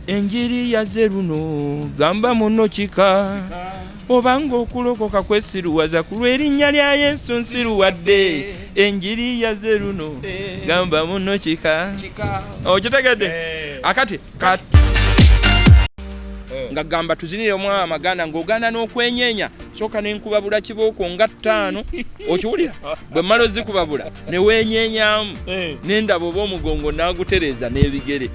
Enjiri yaze luno, gamba muno kika. Obanga okulokoka kwesiruwaza ku lw'erinnya lya Yesu nsiruwadde. Enjiri yaze luno, gamba muno kika. Okitegedde? Akati nga gamba tuzinire omwami amaganda ng'ogaana n'okwenyeenya, sooka ne nkubabula kibooko nga 5, okiwulira? Bwe mmala ozikubabula ne weenyeenyamu, ne ndaba oba omugongo n'agutereeza n'ebigere.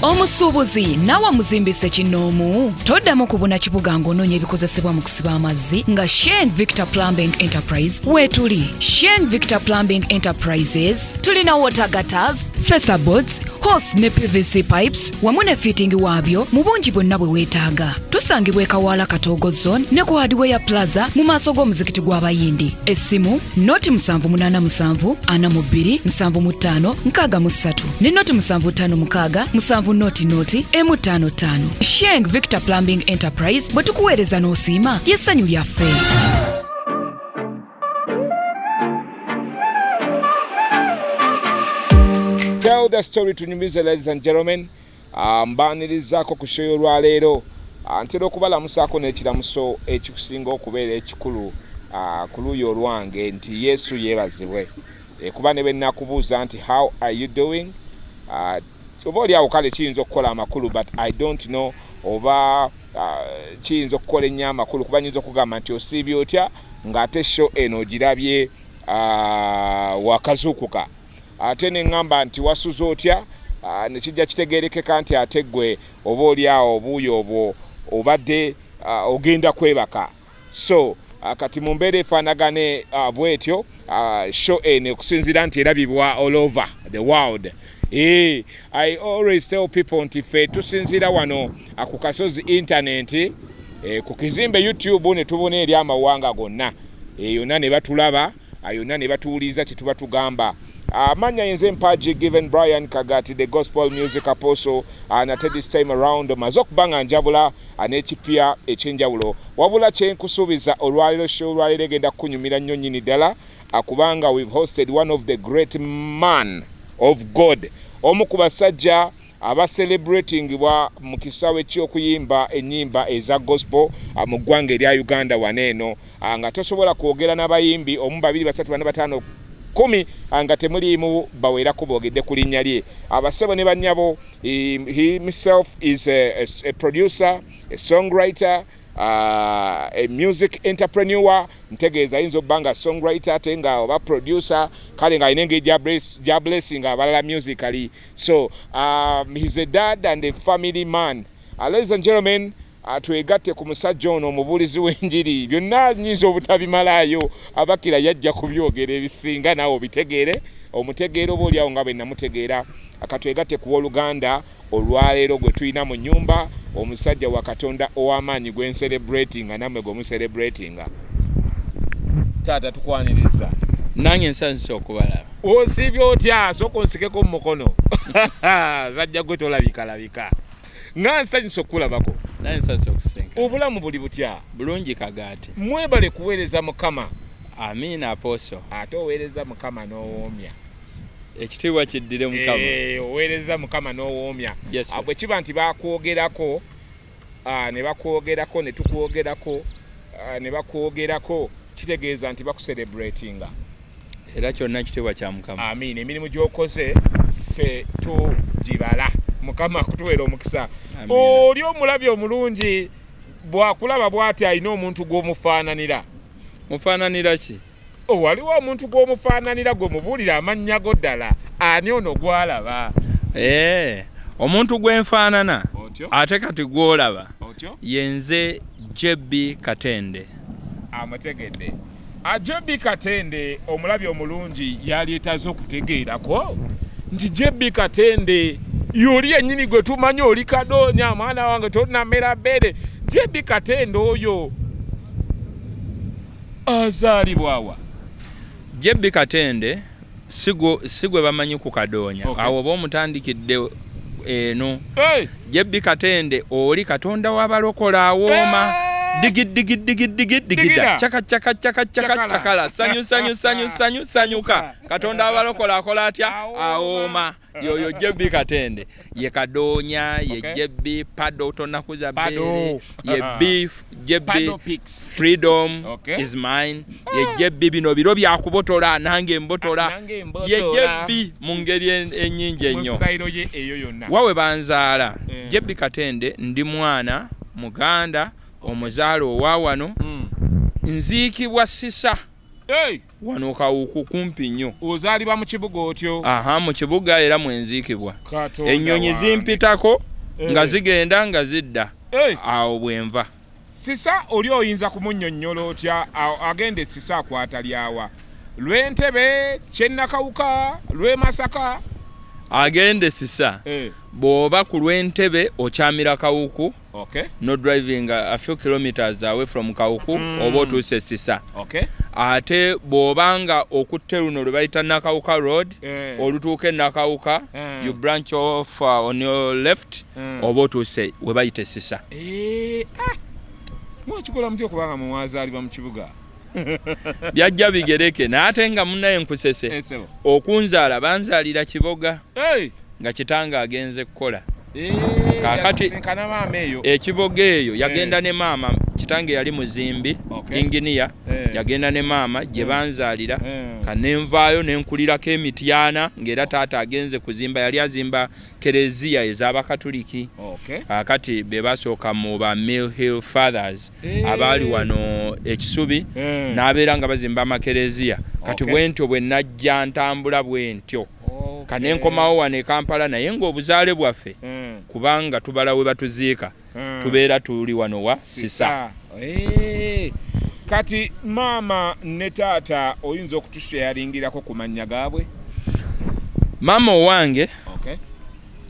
Omusuubuzi naawe muzimbise kinnoomu, toddamu kubuna kibuga ng'onoonya ebikozesebwa mu kusiba amazzi nga Sheng Victor Plumbing Enterprise weetuli. Sheng Victor Plumbing Enterprises tulina water gutters, facerboards, hose ne PVC pipes wamu ne fitting waabyo mu bungi bwonna bwe weetaaga. Tusangibwa e Kawaala Katoogo Zone ne ku Hardware Plaza mu maaso g'omuzikiti gw'Abayindi. Essimu noti 787 42 75 63 ne noti 756 7 noti noti emu ttaano ttaano. Sheng Victor Plumbing Enterprise, bwe tukuweereza n'osiima ly'essanyu lyaffe. Tell the story tunyumize, ladies and gentlemen. Mbaanirizaako ku show y'olwaleero. Ntera okubalamusaako n'ekiramuso ekikusinga okubeera ekikulu ku luuyi olwange nti Yesu yeebazibwe. Kuba ne bwe nnakubuuza nti how are you doing, oba oli awo kale kiyinza okukola amakulu, but I don't know oba kiyinza okukola ennyo amakulu, kuba nyinza okugamba nti osiibye otya ng'ate show eno ogirabye wakazuukuka, ate ne ŋŋamba nti wasuze otya, ne kijja kitegeerekeka nti ate ggwe oba oli awo obuuyi obwo obadde ogenda kwebaka. So kati mu mbeera efaanagane bwetyo, show eno okusinziira nti erabibwa all over the world. I always tell people nti ffe tusinziira wano ku kasozi internet, ku kizimbe YouTube, ne tubona eri amawanga gonna, yonna ne batulaba, yonna ne batuwuliriza kye tuba tugamba. Amannya yenze Mpaji Given Brian Kagati, the gospel music apostle. Nate this time around maze okuba nga njabula n'ekipya ekyenjawulo, wabula kyenkusuubiza olwaleero, show olwaleero egenda kukunyumira nnyo nnyini ddala, kubanga we've hosted one of the great man of God, omu ku basajja abacelebratingibwa mu kisaawe ky'okuyimba ennyimba eza gospel mu ggwanga erya Uganda wano eno, nga tosobola kwogera n'abayimbi omu, babiri, basatu, bana, bataano, 10 nga temuliimu bawerako boogedde ku linnya lye. Abasebo ne bannyabo, he himself is a producer, a songwriter, a music entrepreneur. Ntegeeza ayinza okuba nga songwriter ate nga oba producer, kale ng'alina engeri gya blessing abalala musically. So he's a dad and a family man. Ladies and gentlemen, twegatte ku musajja ono omubuulizi w'enjiri. Byonna nyinza obutabimalayo, abakira yajja kubyogera ebisinga, naawe obitegeere, omutegeere oba oliawo nga bwe namutegeera. Katwegatte ku wooluganda olwaleero gwe tulina mu nnyumba, omusajja wa Katonda ow'amaanyi gwe ncelebratinga, nammwe gwe mucelebratinga. Taata, tukwaniriza. Nange nsanyuse okubalaba. Osiibye otya? Sooka onsikeko mu mukono, zajja gwe tolabikalabika nga nsanyuse okukulabako. Nange nsanyuse okusinkana. Obulamu buli butya? Bulungi, Kagaati. Mwebale kuweereza Mukama. Amiina, apostle. Ate oweereza Mukama n'owoomya. Ekitiibwa kiddire Mukama. Oweereza Mukama n'owoomya. Yes, sir. Bwe kiba nti bakwogerako, ne bakwogerako, ne tukwogerako, ne bakwogerako, kitegeeza nti bakucelebratinga. Era kyonna kitiibwa kya Mukama. Amiina. Emirimu gy'okoze ffe tugibala. Mukama akutuweera omukisa. Amiina. Oli omulabi omulungi bw'akulaba bw'ati, alina omuntu gw'omufaananira. Mufaananira ki? Oh, waliwo omuntu gw'omufaananira gwe mubuulira amannya go ddala, ani ono gw'alaba? Omuntu gwe nfaanana Otyo? ate kati gw'olaba Otyo? yenze JB Katende. Amutegedde. JB Katende, omulabi omulungi yaleetaze okutegeerako nti JB Katende yoli yennyini gwe tumanyi, oli kadoonya mwana wange tonamera bbere. JB Katende oyo azaalibwawa? JB Katende si gwe bamanyi ku kadoonya. Awo oba omutandikidde eno. Hey! JB Katende oli Katonda w'abalokola awooma. Digi digi digi digi digida. Digida. Chaka chaka chaka chaka Chakala. chakala. Sanyu sanyu sanyu sanyu sanyuka. Katonda abalokola akola atya? Awooma. Awooma. Yoyo JB Katende. Ye Kadonya, ye Okay. JB Pado tonakuza Pado. bere. Ye beef, JB Pado Pix. Freedom Okay. is mine. Ye JB bino biro byakubotola nange mbotola. Nange mbotola. Ye JB mu ngeri ennyingi Mu ennyo. sitayiro ye eyo yonna. Wawe banzaala. Eh. JB Katende ndi mwana muganda omuzaala owa wano nziikibwa Sisa Hey, wano Kawuku kumpi nnyo. ozaalibwa mu kibuga otyo. Aha, mu kibuga era mwenziikibwa. Katonda Ennyonyi wange. zimpitako nga Eh. zigenda nga zidda. Hey, Awo bwenva. Sisa oli oyinza kumunnyonnyola otya agenda e Sisa akwata lyawa? Lw'Entebe, Kyennakawuka, lw'e Masaka. Agende Sisa. Eh, Bw'oba ku lw'Entebe okyamira Kawuku. okay, No driving a few kilometers away from Kawuku oba otuuse Sisa. okay. Ate bw'oba nga okutte luno lwe bayita Nakawuka Road olutuuka e Nakawuka you branch off on your left oba otuuse we bayita e Sisa. Eh, ah, mwakikola mutya okubanga mwe mwazaalibwa mu kibuga? Byajja bigereke naye ate nga munnaye nkusese Eh, ssebo. okunzaala banzaalira Kiboga Hey! nga kitange agenze kukola. Eh, Kaakati- yasisinkana maama eyo. Ekiboga eyo yagenda ne maama, kitange yali muzimbi inginiya, yagenda ne maama gye banzaalira. Kanenvaayo nenkulirako emityana ng'era taata agenze kuzimba, yali azimba kereziya ez'abakatuliki. Okay. Akati be basooka mu ba Mill Hill Fathers abaali wano ekisubi n'abeera nga bazimba amakereziya. Kati bwentyo bwe najja ntambula bwentyo kanenkomawo wano e Kampala, naye ng'obuzaale bwaffe kubanga tubala we batuziika tubeera tuli wano wa Sisa. Eh, kati maama ne taata oyinza okutuseyalingirako ku mannya gaabwe? Maama owange Okay.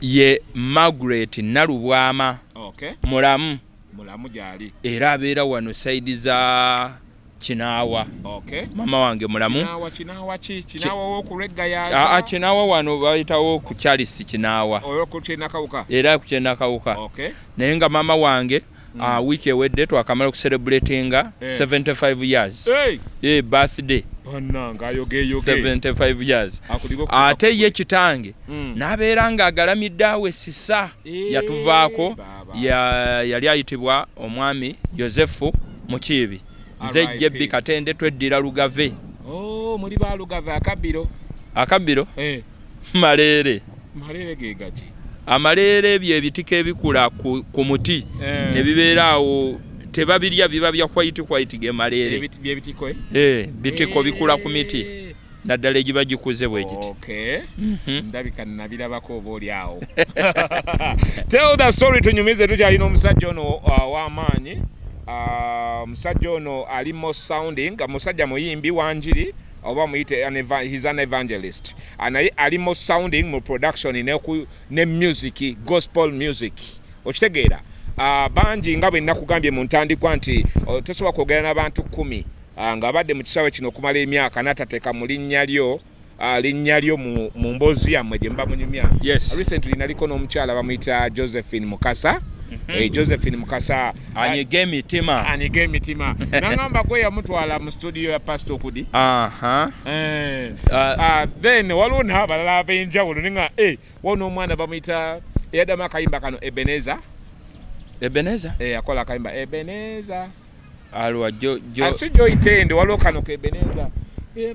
ye Margaret Nalubwama. Okay. Mulamu. Mulamu gyali. Era abeera wano saidi za Kinaawa. Okay. Maama wange mulamu. Kinaawa, Kinaawa ki? Kinaawa w'okulwegga Aa, yaza? Kinaawa wano bayitawo ku Charles Kinaawa. Oyo Kyenakawuka. Era ku Kyenakawuka. Okay. Naye nga maama wange wiiki ewedde twakamala okucelebratinga 75 years. Hey! Ye birthday. Bannange ayogeeyoge. 75 years. Akuliko Ate ye kitange n'abeera ng'agalamidde awo Esisa. Yatuvaako Baaba. yali ayitibwa omwami Yosefu Mukiibi. Nze R.I.P. JB Katende tweddira Lugave. Oh, muli ba Lugave akabbiro. Akabbiro? Eh. Maleere. Maleere ge gaki? Amaleere bye bitiko ebikula ku muti ne bibeera awo tebabirya, biba bya white white ge maleere. Byebitiko eh? Eh, bitiko bikula ku miti naddala egiba gikuze bwe giti. Okay. Ndabika nabirabako oba oli awo. Tell the story tunyumize, tukyalina omusajja ono w'amaanyi. Omusajja ono ali mo sounding, musajja muyimbi wanjiri oba muyite he's an evangelist. Naye ali mo sounding mu production ne music, gospel music. Okitegeera? Bangi nga bwe nakugambye mu ntandikwa nti tosobola kwogera n'abantu 10 ng'abadde mu kisaawe kino okumala emyaka n'atateeka mu linnya lyo linnya lyo mu mboozi yammwe gye muba munyumya. Yes. Recently naliko n'omukyala bamuyita Josephine Mukasa. Josephine Mukasa anyiga emitima. Anyiga emitima. Nangamba gwe yamutwala mu studio ya Pastor Okudi. Aha. Then waliwo n'abalala ab'enjawulo ninga waliwo n'omwana bamuyita eyaddamu akayimba kano Ebeneza. Ebeneza? Akola akayimba Ebeneza. Alwa jo jo Si Joy Tendo, waliwo kano ka Ebeneza.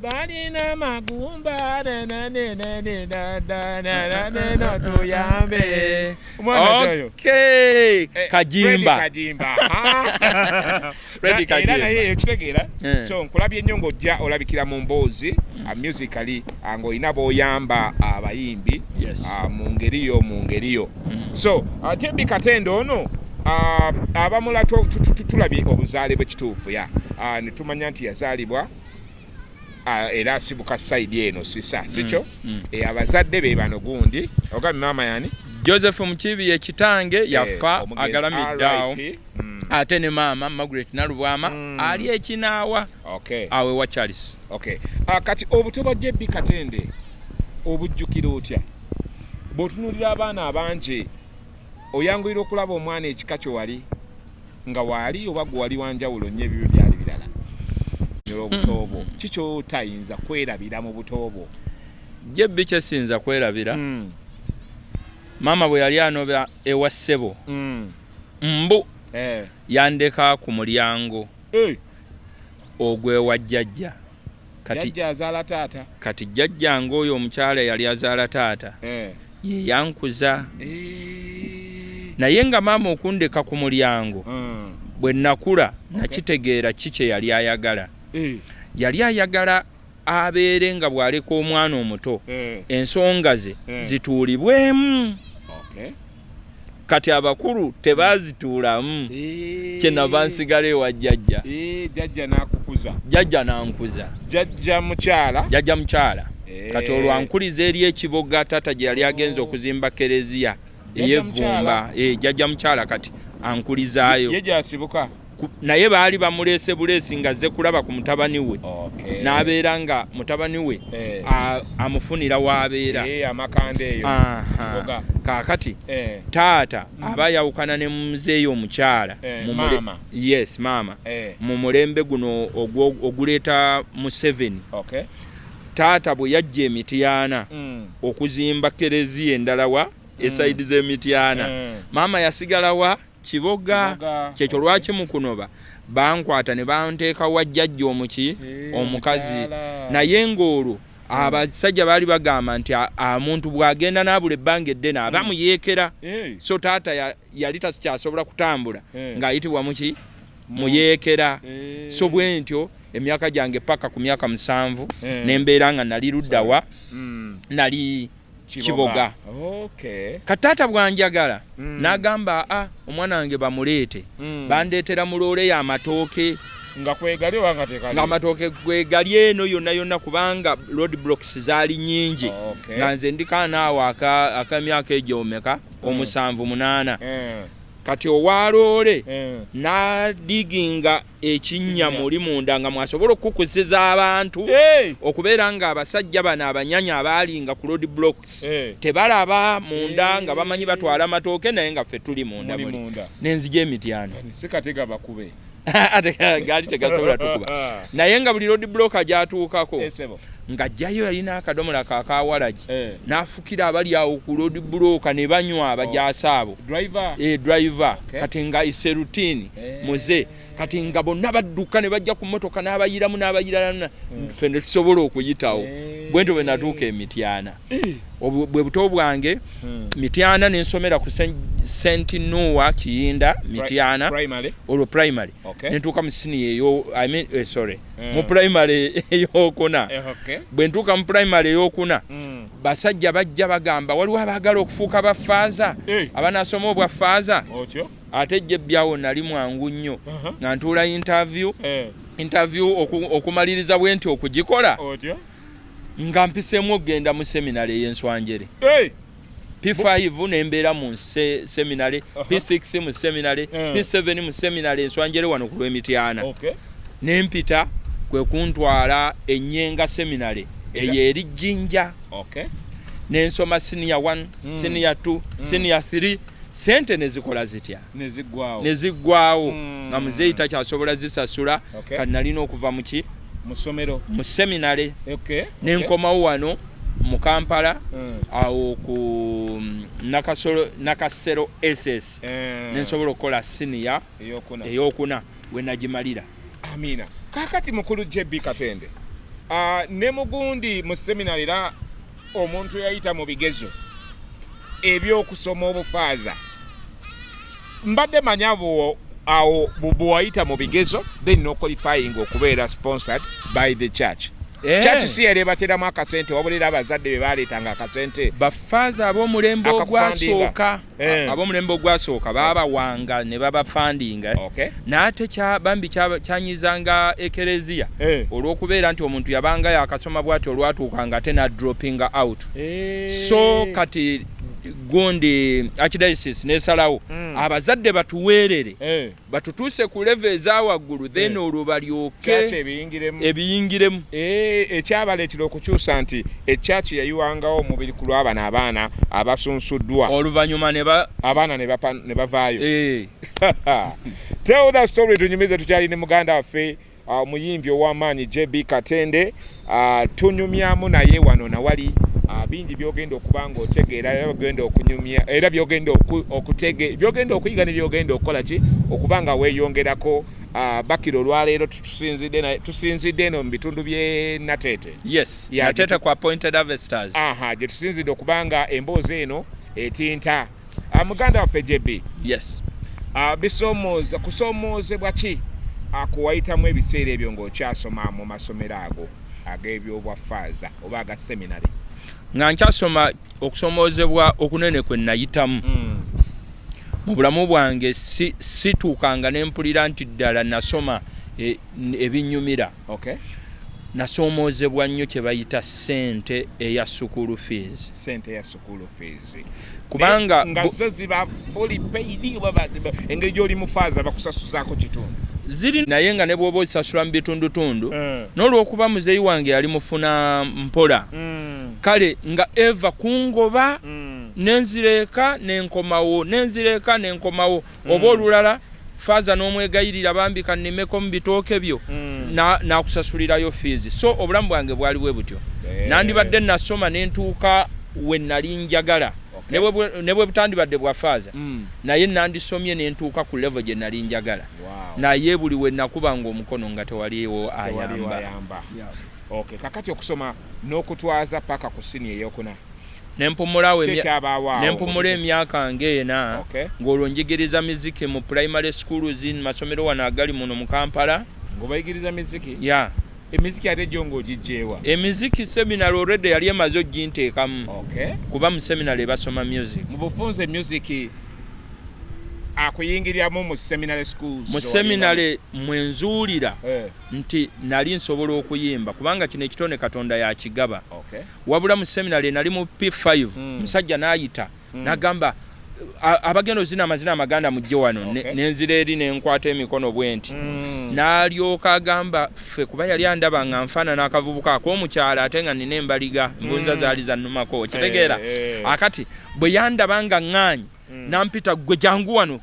Balina amagumba na na na na na na na na na na tuyambe. Omwana oyo. Okay. Kajimba. Kajimba. Kajimba. Ah. Freddy Era Kajimba. naye okitegeera. Eh. So nkulabye nnyo ng'ojja olabikira mu mboozi musically ng'olina b'oyamba abayimbi mu ngeri yo mu ngeri yo. So JB Katende ono abamula tulabye obuzaale bwe kituufu ya ne tumanya nti yazaalibwa era asibuka side eno Sisa, sikyo? Abazadde be bano gundi ogambye maama yani? Joseph Mukiibi ye kitange yafa Omugenzi agalamidde awo. RIP. Ate ne maama Margaret Nalubwama ali ekinaawa awo ewa Charles. Okay. Kati obuto bwa JB Katende obujjukira otya? Bw'otunuulira abaana abangi oyanguyira okulaba omwana ekika kyo wali Nga waali oba gwe wali wanjawulo nnyo, ebibyo byali birala? Obuto bwo, kikyotayinza kwerabira mu buto bwo? Jebbi, kyesinza kwerabira, maama bwe yali anoba ewa ssebo, mbu yandeka ku mulyango ogwewa jjajja. Kati Jjajja azaala taata? Kati jjajjange oyo omukyala yali azaala taata, ye yankuza. Naye nga maama okundeka ku mulyango, bwe nakula nakitegeera ki kye yali ayagala. Yali ayagala abeere nga bw'aleka omwana omuto, ensonga ze zituulibwemu. Kati abakulu tebazituulamu, kyenava nsigala ewa jjajja. Jjajja n'akukuza? Jjajja nankuza. Jjajja mukyala? Jjajja mukyala. Kati olwo ankuliza eri ekiboga, taata gye yali agenza okuzimba kereziya Jjajja ey'evvumba. mukyala. Jjajja mukyala kati ankulizaayo. Ye gyasibuka? Naye baali bamuleese buleesi nga azze kulaba ku mutabani we, n'abeera nga mutabani we amufunira w'abeera. Amakanda eyo. Aha. Kiboga. Kaakati taata aba yawukana ne muzeeyi omukyala Maama. Yes, maama. Mu mulembe guno oguleeta Museveni, taata bwe yajja emityana okuzimba kereziya endala wa esayidi z'emityana, maama yasigala wa Kiboga. Kiboga. Kyekyo lwaki mukunoba bankwata ne banteeka wa jjajja omuki omukazi. Omukyala. Naye ng'olwo abasajja baali bagamba nti omuntu bw'agenda n'abula ebbanga eddene aba muyeekera. So taata yali takyasobola kutambula, ng'ayitibwa muki, muyeekera. So bwe ntyo emyaka gyange paka ku myaka 7, nembeera nga nali luddawa? Nali Kiboga. Kati taata bwanjagala, n'agamba, a omwana wange bamuleete. Bandeetera mu loole y'amatooke. Nga kwegali oba nga tekali? Nga amatooke gwegali eno yonna yonna, kubanga road blocks zaali nyingi. Nga nze ndi kaana awo ak'emyaka egyo omeka, 7, 8. Kati owa loole n'adiginga ekinnya muli munda nga mwasobola okukusiza abantu, okubeera nga abasajja bano abanyanya abaalinga ku road blocks tebalaba munda, nga bamanyi batwala matooke, naye nga ffe tuli munda. Muli muli munda. Nenzija emityano. Si katega bakube? Ate gaali tegasobola tukuba, naye nga buli road block gyatuukako, Esebo. ng'ajjayo yalina akadomola kakawalagi, n'afukira abali awo ku road block ne banywa abajaasa abo. Driver. Driver. Kati nga ise routine, muze kati nga bonna badduka ne bajja ku motoka n'abayiramu n'abayirana, ffe ne tusobola okuyitawo. Bwe ntyo bwe natuuka emityana. Obwo bwe buto bwange. Mityana nensomera ku St Noa Kiyinda Mityana. Primary. Olwo primary. Nentuuka mu senior eyo, I mean, sorry, mu primary eyokuna. Bwe ntuuka mu primary eyokuna, basajja bajja bagamba waliwo abaagala okufuuka bafaaza, abanaasoma obwa faaza. Otyo. Ate jje byawo nali mwangu nnyo, nga ntuula interview, interview okumaliriza bwe nti okugikola, Otyo. nga mpiseemu okugenda mu seminary ey'enswanjere. P5 nembeera mu seminary, P6 mu seminary, P7 mu seminary enswanjere wano ku lw'emityana. Nempita kwe kuntwala enyenga seminary eyo eri Jjinja. Nensoma senior 1, senior 2, senior 3. Sente nezikola zitya? Neziggwawo. Neziggwawo, nga muzeeyi takyasobola zisasula. Kati nalina okuva muki? Mu ssomero. Mu seminary. Nenkomawo wano mu Kampala, awo ku Nakasero SS, nensobola okukola senior eyokuna. Eyokuna wenagimalira. Amina. Kakati mukulu JB Katende, ne mugundi mu seminary, era omuntu yayita mu bigezo ebyokusoma obufaaza, mbadde manya awo bwewayita mu bigezo, then no qualifying okubeera sponsored by the church. Church si yali ebateramu akasente, wabula era abazadde be baleetanga akasente? Bafaaza ab'omulembe Akakufundinga. ogwasooka, ab'omulembe ogwasooka baabawanga ne babafundinga. N'ate bambi kyanyizanga ekereziya, olw'okubeera nti omuntu yabanga yakasoma bw'ati, olwatuukanga ate n'adroppinga out. So kati Gundi archdiocese nesalawo abazadde batuweerere, batutuuse ku level ezawaggulu, then olwo Kyaki balyoke ebiyingiremu. Ebiyingiremu. Ekyabaleetera okukyusa nti ekyaki yayiwangawo omubiri ku lw'abano abaana abasunsuddwa, oluvannyuma ne ba abaana ne bavaayo. Tell the story, tunyumize. Tukyali ne muganda waffe, omuyimbi ow'amaanyi JB Katende. Tunyumyamu naye wano nawali. Bingi byogenda okuba nga otegeera, era byogenda okunyumya, era byogenda byogenda okuyiga ne byogenda okukola ki okuba nga weeyongerako. Bakira olwaleero tusinzidde eno mu bitundu by'e Nateete. Yes. Yeah, Nateete ku Appointed Harvesters. Aha, gye tusinzidde okuba nga emboozi eno etinta. Muganda waffe JB, Yes. Bisoomooza, kusoomoozebwa ki kuwayitamu ebiseera ebyo ng'okyasoma mu masomero ago ag'ebyobwafaaza oba aga seminary? Nga nkyasoma, okusomoozebwa okunene kwe nayitamu mu bulamu bwange, situukanga ne mpulira nti ddala nasoma ebinyumira. Nasoomoozebwa nnyo kye bayita ssente eya school fees. Sente ya school fees. Kubanga nga zo ziba fully paid oba engeri gy'oli mufaaza bakusasuzaako kitundu? Ziri, naye nga ne bw'oba osasula mu bitundutundu, n'olwokuba muzeeyi wange yali mufuna mpola, kale nga eva kungoba nenzireeka nenkomawo, nenzireeka nenkomawo, oba olulala faaza n'omwegayirira, "Bambi kannimeko mu bitooke byo," n'akusasulirayo fees. So obulamu bwange bwali bwe butyo. Nandibadde nasoma nentuuka we nali njagala, ne bwe butandibadde bwa faaza, naye nandisomye nentuuka ku level gye nali njagala. Naye buli we nakubanga omukono nga tewaliiwo tewaliwo ayamba. Ayamba. Okay, kakati okusoma n'okutwaza paka ku siniya eyokuna, nempumulawo ki ekyabaawo awo? Nempumula emyaka ng'ena, ng'olwo njigiriza miziki mu primary schools, mu masomero wano agali muno mu Kampala. Ng'obayigiriza miziki? Ya. Emiziki ate gyo ng'ogijjeewa? Emiziki seminary already yali emaze oginteekamu, kuba mu seminary basoma music. Mu bufunze music akuyingiriramu mu seminary schools? Mu seminary mwenzuulira nti nali nsobola okuyimba, kubanga kino ekitone Katonda yakigaba. Wabula mu seminary nali mu P5, musajja n'ayita n'agamba, "Abagenda ozina amazina amaganda mujje wano." Nenzira eri nenkwata emikono bwe nti, n'alyoka agamba ffe, kuba yali andaba nga nfaanana akavubuka ak'omukyalo ate nga nina embaliga, nvunza zaali zannumako, okitegeera? Eh, eh. Akati bwe yandaba nga ŋŋaanyi, nampita, "Gwe jangu wano."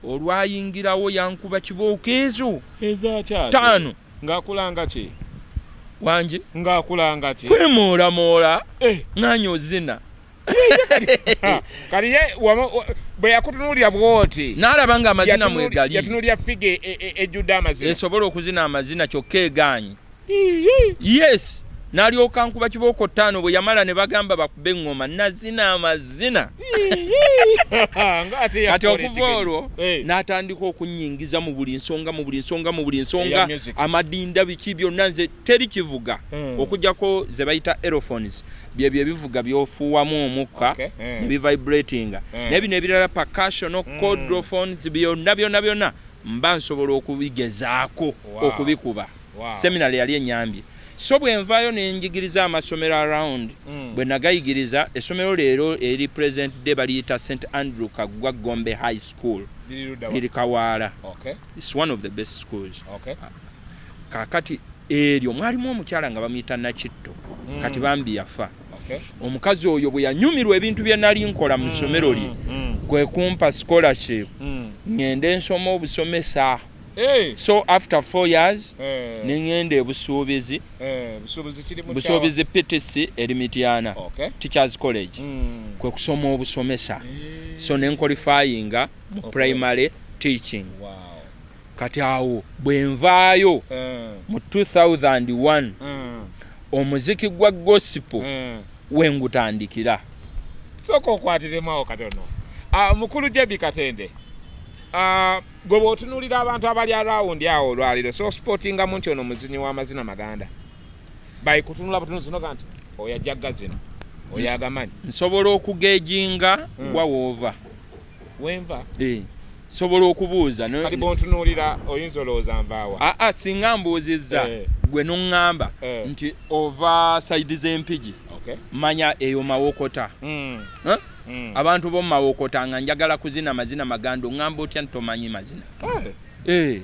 Olwayingirawo yankuba kibooko ezo Ezakyate 5. Ng'akulanga ki? Wangi? Ng'akulanga ki? Kwemoolamola, ŋŋaanyi ozina. Ha, kati ye bwe yakutunuulira bw'oti, N'alaba nga amazina mwegali. Yatunuulira figure ejjudde amazina. Esobola okuzina amazina, kyokka egaanyi. Yes, n'alyoka nkuba kibooko 5. Bwe yamala ne bagamba bakube eŋŋoma, nazina amazina. Ng'ate Kati yakola okuva ekigenyi. olwo n'atandika okunyingiza mu buli nsonga, mu buli nsonga, mu buli nsonga. Eya music. Amadinda, biki byonna, nze teri kivuga okuggyako ze bayita aerophones, byebyo ebivuga byofuuwamu omukka ne bivibratinga. Naye bino ebirala, percussion, quadrophones, byonna byonna byonna mba nsobola okubigezaako okubikuba. Seminary yali enyambye. So bwe nvaayo nenjigiriza amasomero around. Bwe nagayigiriza, essomero leero eri present day baliyita St Andrew Kaggwa Gombe High School. Liri ludda wa? Liri Kawaala. Its one of the best schools. Kakati eryo mwalimu omukyala nga bamuyita Nakitto. Kati bambi yafa. Omukazi oyo bwe yanyumirwa ebintu bye nali nkola mu ssomero lye, kwe kumpa scholarship ŋŋende nsoma obusomesa. So after 4 years ne ŋŋenda ebusuubizi. Busuubuzi kiri mu Busuubizi PTC eri Mityana. Teachers College, kwe kusoma obusomesa. So ne nqualifyinga mu primary teaching. Kati awo bwe nvaayo mu 2001, omuziki gwa gospel wengutandikira. Sooka okwatiremu awo katono. Ah, mukulu JB Katende, ah, gwe bw'otunuulira abantu abali around awo olwaliro, so sportingamu nti ono muzinyi w'amazina maganda, bayikutunula butunuzi noga nti oyo ajja gazina, oyo agamanyi? Nsobola okugejinga wa woova. Wenva? Eh, nsobola okubuuza Kati bw'ontunuulira oyinza olowooza nvaawa? Aa, singa mbuuzizza gwe noŋŋamba nti ova side z'Empigi, manya eyo Mawokota. Huh? Abantu b'omumawokota nga njagala kuzina mazina maganda, oŋŋamba otya nti tomanyi mazina? Eh.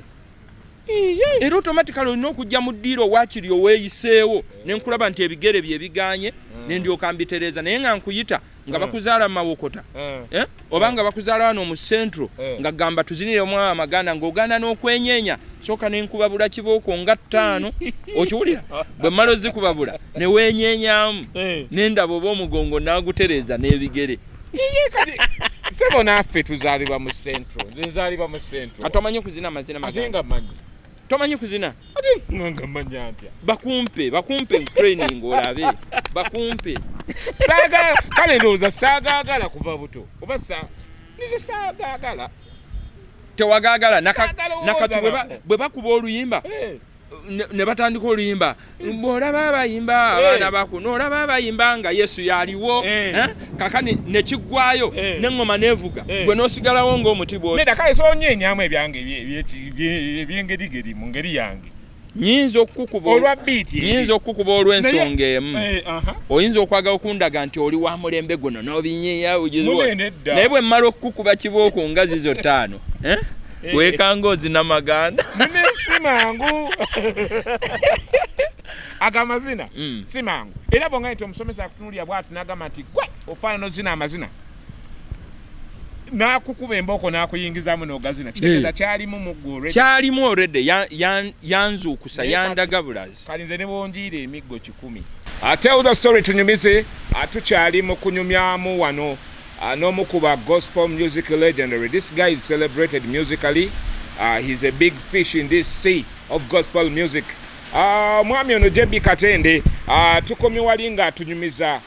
Era automatically olina okujja mu ddiiro, waakiri oweeyiseewo ne nkulaba nti ebigere bye biganye, ne ndyoka mbitereeza. Naye nga nkuyita nga bakuzaala mu Mawokota, eh? Oba nga bakuzaala wano mu Central, nga gamba tuzinire omwami amaganda, ng'ogaana n'okwenyeenya, sooka nenkubabula kibooko nga ttaano, okiwulira? Bwe mmala ozikubabula ne weenyeenyamu, nendaba oba omugongo naagutereeza n'ebigere. Sebo, naffe tuzaalibwa mu Central, nze nzaalibwa mu Central. Kati omanyi okuzina amazina Ate maganda? Nga manyi. Tomanyi kuzina? Ate nga manya ntya? Bakumpe training olabe, bakumpe. Saaga kale ndowooza saagaagala kuva buto, oba sa nize saagaagala. Tewagaagala? Saagala. Nakati Owooza. Bwe bakuba oluyimba ne batandika oluyimba, bw'olaba abayimba abaana bakuno, olaba abayimba nga Yesu yaliwo, eh? Kakani nekiggwayo, neŋŋoma nevuga, gwe n'osigalawo ng'omuti bwoti. Nedda, kale sonyenyamu ebyange ebyengerigeri mu ngeri yange. Nyinza okukukuba Olwa biiti. Nyinza okukukuba olw'ensonga emu. Eh, aha. Oyinza okwagala okundaga nti oli wa mulembe guno n'obinyiya. Munene dda. Naye bwe mmala okukukuba kibooko nga zizo ttaano, eh? Weekanga ozina maganda. Mune si mangu ago amazina. Si mangu, era bwonga nti omusomesa akutunulira bwati n'agamba nti gwe ofaanana ozina amazina, n'akukuba embooko n'akuyingizamu n'ogazina, kitegeeza kyalimu muggwe already. Kyalimu already, yanzuukusa. Naye Yandaga bulazi. Kali nze ne bonjiira emiggo 100. Tell the story, tunyumize. Tukyali mu kunyumyamu wano n'omu ku ba gospel music legendary. This guy is celebrated musically. He's a big fish in this sea of gospel music. Omwami ono JB Katende. Tukomye wali nga atunyumiza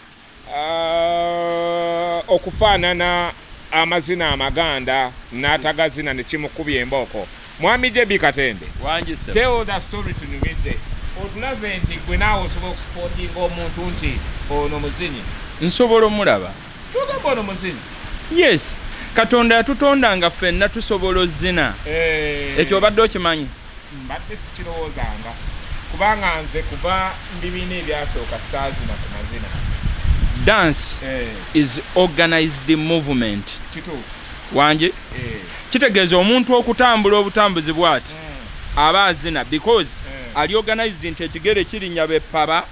okufaanana amazina amaganda n'atagazina ne kimukubya embooko. Mwami JB Katende, Wangi ssebo. tell the story, tunyumize. Otulaze nti gwe naawe osobola okusupportinga omuntu nti ono muzinyi. Nsobola omulaba. Tugamba ono muzinyi. Yes, Katonda yatutonda nga ffenna tusobola ozina. Ekyo obadde okimanyi? Mbadde sikirowoozanga, kubanga nze kuva mu bibiina ebyasooka saazina ku mazina. Dance is organized movement. Kituufu. Wangi. Kitegeeza omuntu okutambula obutambuzi bwati aba azina, because ali organized nti ekigere kirinnya bepaba,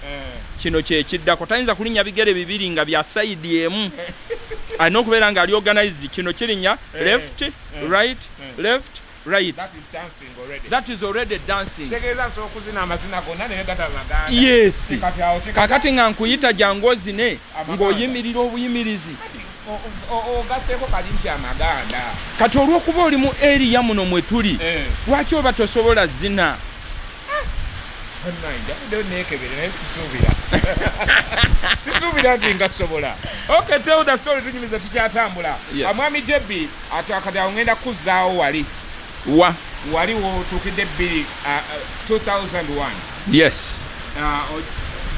kino kyekiddako. Tayinza kulinnya bigere bibiri nga bya side emu, alina okubeera nga ali organized, kino kirinnya left, right, left, right. That is dancing already. That is already dancing. Kitegeeza nsobola okuzina amazina gonna naye gataba maganda. Yes. Kati awo Kakati nga nkuyita jangu ozine, Amaganda. Ng'oyimirira obuyimirizi. Kati ogasseeko kali nti amaganda. Kati olw'okuba oli mu area muno mwe tuli, lwaki oba tosobola zina? Njaguddeyo neekebere, naye sisuubira nti nga sobola. Okay, tell the story, tunyumiza, tukyatambula. Yes. Mwami JB, ate kati awo ngenda kuzzaawo wali Wa? Wali wotuukidde bbiri, 2001. Yes.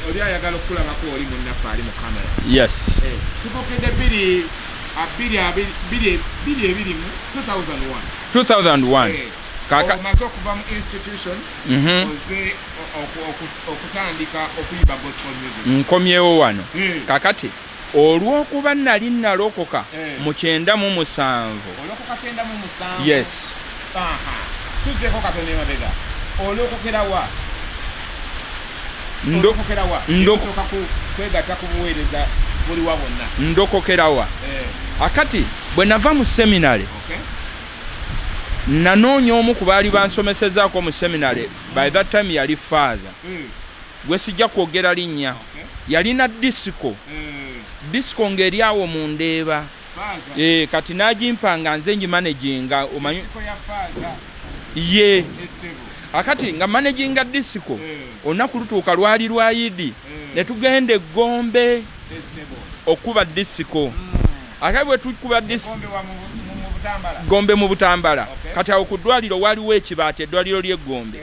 Oli ayagala okukulabako, oli munnaffe ali mu kamera. Yes. Tutuukidde bbiri, bbiri abiri, bbiri ebiri mu 2001. 2001. Omaze okuva mu institution, oze okutandika okuyimba gospel music. Nkomyewo wano. Kakati olw'okuba nali nalokoka mu 97. Olokoka 97? Yes. Aha. Tuzeeko katono emabega, olokokera wa? Olokokera wa? Osooka kwegatta ku buweereza buliwa bwonna? Ndokokerawa? Akati bwe nava mu seminary, nanoonya omu ku baali bansomesezaako mu seminary. By that time yali faaza, gwe sijja kwogera linnya. Yalina disco, disco ng'eri awo mu Ndeeba. Faaza. Kati n'agimpa nga nze ngimanaginga, omanyi. Disco ya faaza? Ye. Essebo. Akati nga managinga disco, olunaku lutuuka, lwali lwa Yidi, ne tugenda eggombe Essebo. okuba disco. Ate bwe tukuba disco, Gombe wa mu Butambala? Gombe mu Butambala. Kati awo ku ddwaliro waliwo ekibaati, eddwaliro ly'eggombe.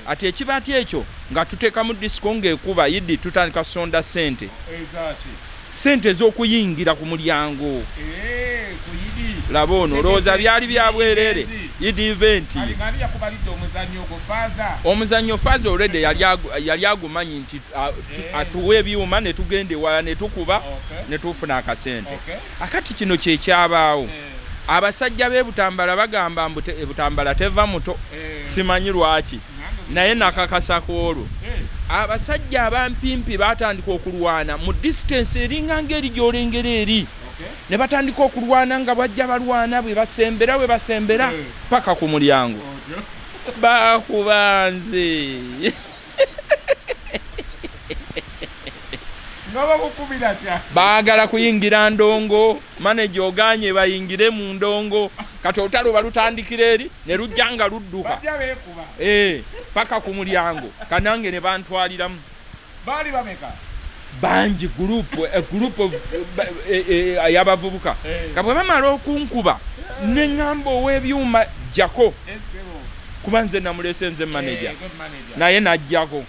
Ati ekibaati ekyo nga tuteekamu disco ng'ekuba Yidi, tutandika kusonda ssente. Ezaaki? Ssente ez'okuyingira ku mulyango. Ku Yidi. Laba ono, olowooza byali bya bwereere? Idi event. Ani yakubalidde omuzannyo ogwo, Faaza? Omuzannyo Faaza already yali agumanyi nti atuwa ebyuma ne tugenda ewala ne tukuba ne tufuna akasente. Akati kino kyekyabaawo. Abasajja b'e Butambala bagamba mbu Butambala teva muto. Simanyi lwaki, naye nakakasa ku olwo. Abasajja abampimpi batandika okulwana mu distance eringa ng'eri gy'olengera eri, ne batandika okulwana nga bajja balwana, bwe basembera, bwe basembera paka ku mulyango, bakuba nze. Nga bakukubira tya? Baagala kuyingira ndongo, maneja oganye bayingire mu ndongo. Kati olutalo balutandikira eri ne lujja nga ludduka. Bajja beekuba. Paka ku mulyango, kanange ne bantwaliramu. Baali bameka? Bangi, group, a group of y'abavubuka. Ka bwe bamala okunkuba, ne ŋŋamba ow'ebyuma jjako, kuba nze namuleese, nze manager. Gwe manager. Naye n'ajjako.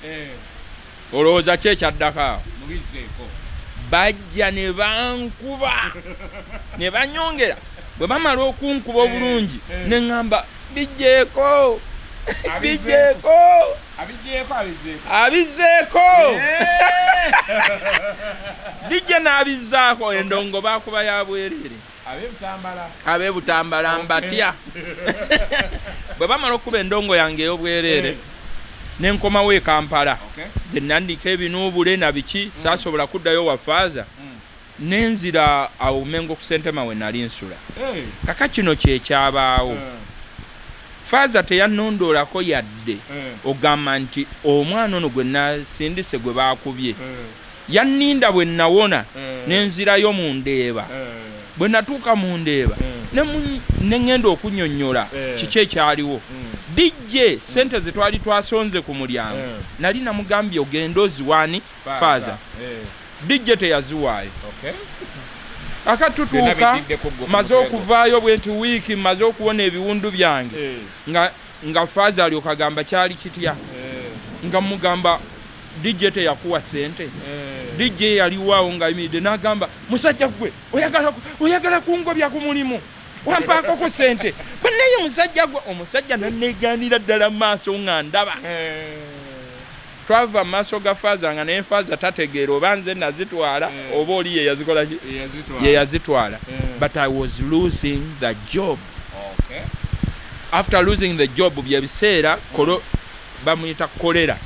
Olowooza ki ekyaddako awo? Mubizzeeko. Bajja ne bankuba ne banyongera. Bwe bamala okunkuba obulungi, ne ŋŋamba bijjeeko, bijjeeko. Abijjeeko, abizzeeko. Abizzeeko. Dijja n'abizzaako. Endongo bakuba ya bwereere. Ab'ebutambala. Ab'ebutambala mbatya. Bwe bamala okukuba endongo yange ey'obwereere, ne nkomawo e Kampala. Nze nandika ebinuubule na biki, saasobola kuddayo wa Faaza. Nenzira awo Mengo ku Sentema we nali nsula. Kaka kino kyekyabaawo. Faaza teyannondoolako yadde ogamba nti omwana ono gwe nasindise gwe baakubye. Yanninda bwe nawona, nenzirayo mu Ndeeba. Bwe natuuka mu Ndeeba, ne ŋŋenda okunyonnyola kiki ekyaliwo. DJ sente ze twali twasonze ku mulyango, nali namugambye ogende oziwaani Faaza. DJ teyaziwaayo. Aka Byonna tutuuka biddiddeko gwe ku maze mutwe gwo. okuvaayo bwe nti wiiki maze okuwona ebiwundu byange, nga Faaza alyoka agamba kyali kitya, nga mugamba DJ teyakuwa sente. DJ yaliwaawo ng'ayimiridde n'agamba, musajja gwe oyagala kungobya ku mulimu, wampaako ku sente bannaye. Musajja gwe, omusajja naneegaanira ddala mu maaso nga ndaba. Twava mu maaso ga Faaza nga naye Faaza tategeera oba nze nazitwala oba oli ye yazikola ki, ye yazitwala. But I was losing the job. After losing the job, byebiseera kolo bamuyita kolera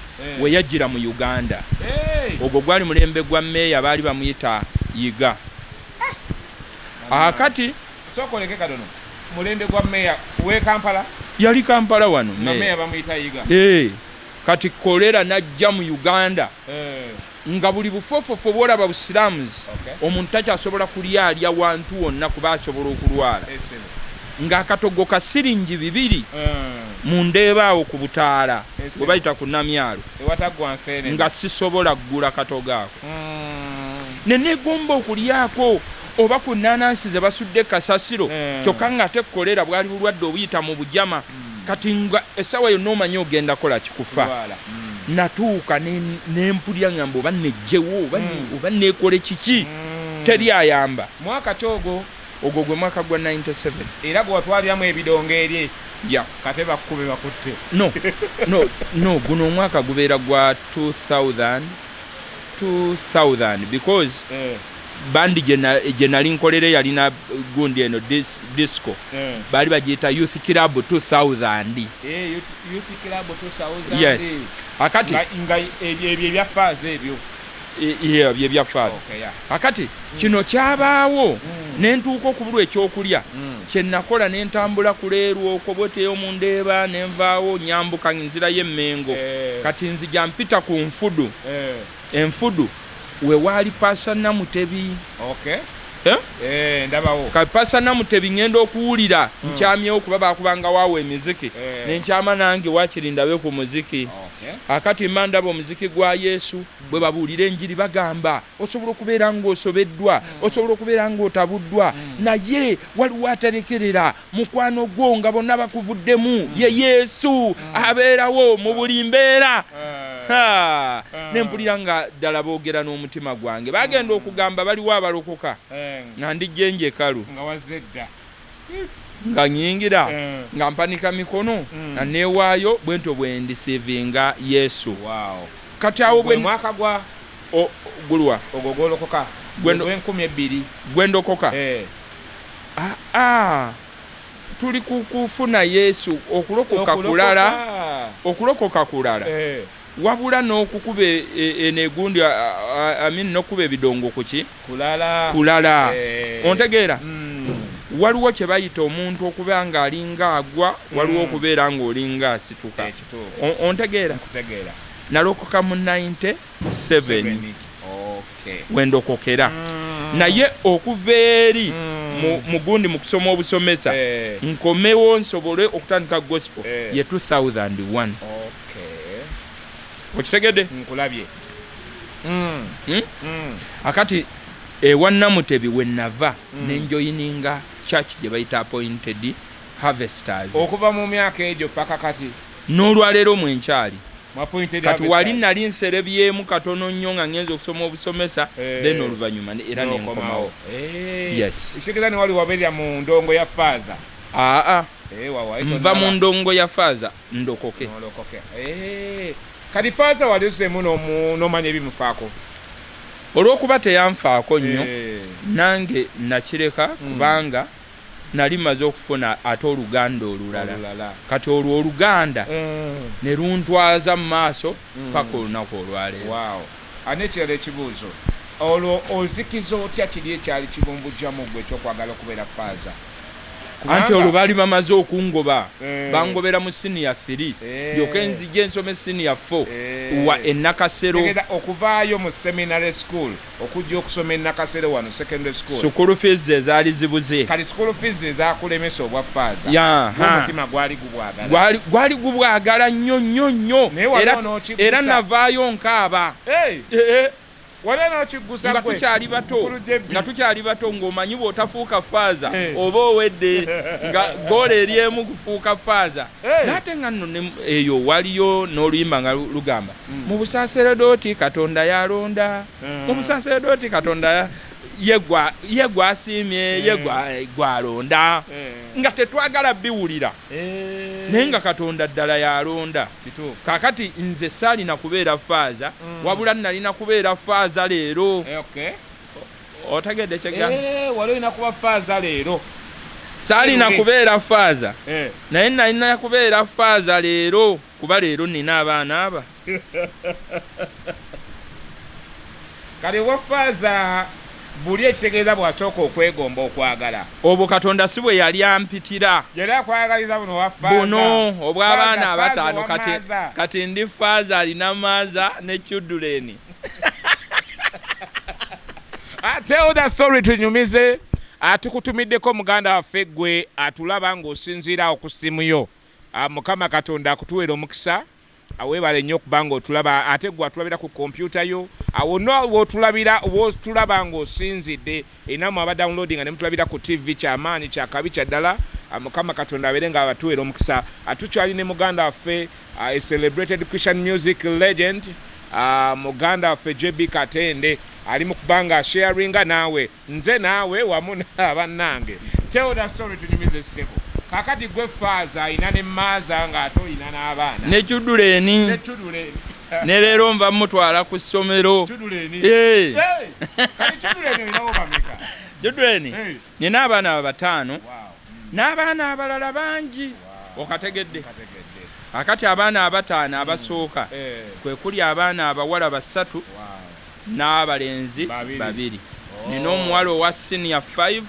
we yajjira mu Uganda. Ogwo gwali mulembe gwa meeya, baali bamuyita Yiga. Akati Sooka oleke katono. Mulembe gwa meeya w'e Kampala? Yali Kampala wano. Nga meeya. Meeya bamuyita Yiga. Kati kolera najja mu Uganda nga buli bufofofo bwolaba busiraamuzi, omuntu takyasobola kulyalya wantu wonna kuba asobola okulwala. Esebo. Ng'akatogo ka siringi 2 mu Ndeebaawo ku butaala Esebo. bwe bayita ku Namyalo. Ewataggwa nseenene. Nga sisobola kugula katogo ako, ne neegomba okulyako oba ku nanansi ze basudde kasasiro. Kyokka ng'ate kolera bwali bulwadde obuyita mu bujama. Kati nga essaawa yonna omanyi ogenda kola kikufa. Kulwala. Natuuka nempulya ngamba oba nejjewo oba neekole kiki, teri ayamba. Mwaka ki ogwo? Ogwo gwe mwaka gwa 97. Era gwe watwaliramu ebidongo eri? Ya. Kate bakkube bakutte. No, guno omwaka gubeera gwa 2000, 2000, because bandi gye nali nkolera yalina gundi eno disco, baali bagiyita Youth Club 2000. Youth Club 2000. Yes, akati Nga ebyo ebya Faaza ebyo? Yeah, bye bya Faaza. Okay, yeah. Akati kino kyabaawo, nentuuka okubulwa ekyokulya. Kyenakola, nentambula kuleerwa okwo bweteyo mu Ndeeba, nenvaawo nyambuka nzira y'Emmengo. Kati nzija mpita ku Nfudu. Enfudu we waali Pasa Namutebi. Eh? Ndabawo. Kapasa Namutebi, ngenda okuwulira nkyamyewo kuba bakubanga waawo emiziki. Nenkyama nange wakiri ndabe ku muziki. Akati mba ndaba omuziki gwa Yesu, bwe babuulira enjiri bagamba osobola okubeera ng'osobeddwa, osobola okubeera ng'otabuddwa, naye waliwo aterekerera mukwano gwo nga bonna bakuvuddemu, ye Yesu abeerawo mu buli mbeera. Ha! Nempulira nga ddala boogera n'omutima gwange. Bagenda okugamba baliwo abalokoka, nga ndijja enjekalu. Nga wazze dda. Nga nyingira nga mpanika mikono, nga neewaayo bwentyo bwe ndisiivinga Yesu. Kati awo Gwe bwe mwaka gwa gulwa ogwo gwolokoka 2000. Gwendokoka. Aa, tuli ku kufuna Yesu. Okulokoka kulala, okulokoka kulala, wabula n'okukuba eno egundi, I mean, n'okukuba ebidongo kuki? Kulala. Kulala. Ontegeera? Mm. Waliwo kye bayita omuntu okuba ng'alinga agwa, waliwo okubeera ng'olinga asituka. Ekituufu. Ontegeera? Kutegeera. Nalokoka mu 97. Seven. Okay. Wendokokera, naye okuva eri mu gundi, mu kusoma obusomesa, nkomewo nsobole okutandika gospel, ye 2001. Okitegedde? Nkulabye. Hmm? Akati ewa Namutebi we nava nenjoyininga church gye bayita Appointed Harvesters. Okuva mu myaka egyo paka kati? N'olwaleero mwenkyali. Mu Appointed Kati wali Harvesters. nali nserebyemu katono nnyo nga ngenza okusoma obusomesa, then oluvannyuma era nenkomawo. Yes. Ekitegeeza ne wali wabeerera mu ndongo ya faaza? Aa. Wawa, nva mu ndongo ya faaza ndokoke. Nolokoke. Kati faaza wali ozeemu n'omanya ebimufaako? Olw'okuba teyanfaako nnyo, nange nakireka, kubanga nali maze okufuna ate oluganda olulala. Olulala. Kati olwo oluganda ne luntwaza mu maaso paka olunaku olwaleero. Wow. Ate ekirala, ekibuuzo, olwo ozikiza otya kiri ekyali kibumbujjamu gwe ekyokwagala okubeera faaza? Anti olwo baali bamaze okungoba. Bangobera mu siniya 3, lyoke nzije nsome siniya 4 wa enakasero. Tegeeza okuvaayo mu seminary school okujja okusoma e Nakasero wano secondary school. School fees ezaali zibuze. Kati school fees ezakulemesa obwa faaza? Ya, ha. Omutima gwali gubwagala? Gwali gubwagala nnyo nnyo nnyo. Naye wali Era, onookiggusa. era navaayo nkaaba. Hey! Eh, Wali onookiggusa nga gwe? tukyali bato. Mukulu JB. Nga tukyali bato, ng'omanyi bw'otafuuka faaza oba owedde, nga goola eri emu kufuuka faaza. N'ate nga nno eyo waliyo n'oluyimba nga lugamba, mu busaseredooti Katonda yalonda, mu busaseredooti Katonda ye gwasiimye, ye gwalonda, nga tetwagala biwulira, naye nga Katonda ddala yalonda. Kakati nze saalina kubeera faaza, wabula nalina kubeera faaza leero. Otegedde kyegamba? Wali olina kuba faaza leero. Saalina Siruli. kubeera faaza, naye nalina kubeera faaza leero, kuba leero nina abaana aba. Kale obwa faaza buli ekitegeeza bwasooka okwegomba, okwagala? Obwo Katonda si bwe yali ampitira. Yali akwagaliza buno obwa faaza. Buno obw'abaana Faaza, abataano. faaza Kati, owamaaza. kati ndi faaza alina maaza ne children. Tell the story, tunyumize. Tukutumiddeko muganda waffe gwe atulaba ng'osinziira awo ku ssimu yo. Mukama Katonda akutuweera omukisa. Weebale nnyo okuba ng'otulaba. Ate gwe atulabira ku kompyuta yo awo no wotulabira, wotulaba ng'osinzidde enamu aba downloading ne mutulabira ku TV, kyamaanyi, kyakabi, kya ddala. Mukama Katonda abeere nga abatuweera omukisa. Tukyali ne muganda waffe, a celebrated Christian music legend, muganda waffe JB Katende, ali mu kubanga asharinga naawe, nze naawe wamu n'abannange. Tell the story, tunyumize ssebo. Kakati gwe faaza alina ne maaza ng'ate olina n'abaana. Ne children. Ne children. Ne leero nva mutwala ku ssomero. Children. Eh. Hey! Kati children olinawo bameka? Children, Hey. nina abaana bataano n'abaana abalala bangi. Okategedde? Kategedde. Akati abaana abataano abasooka kwe kuli abaana abawala basatu n'abalenzi Babiri. babiri. Nina omuwala owa senior 5,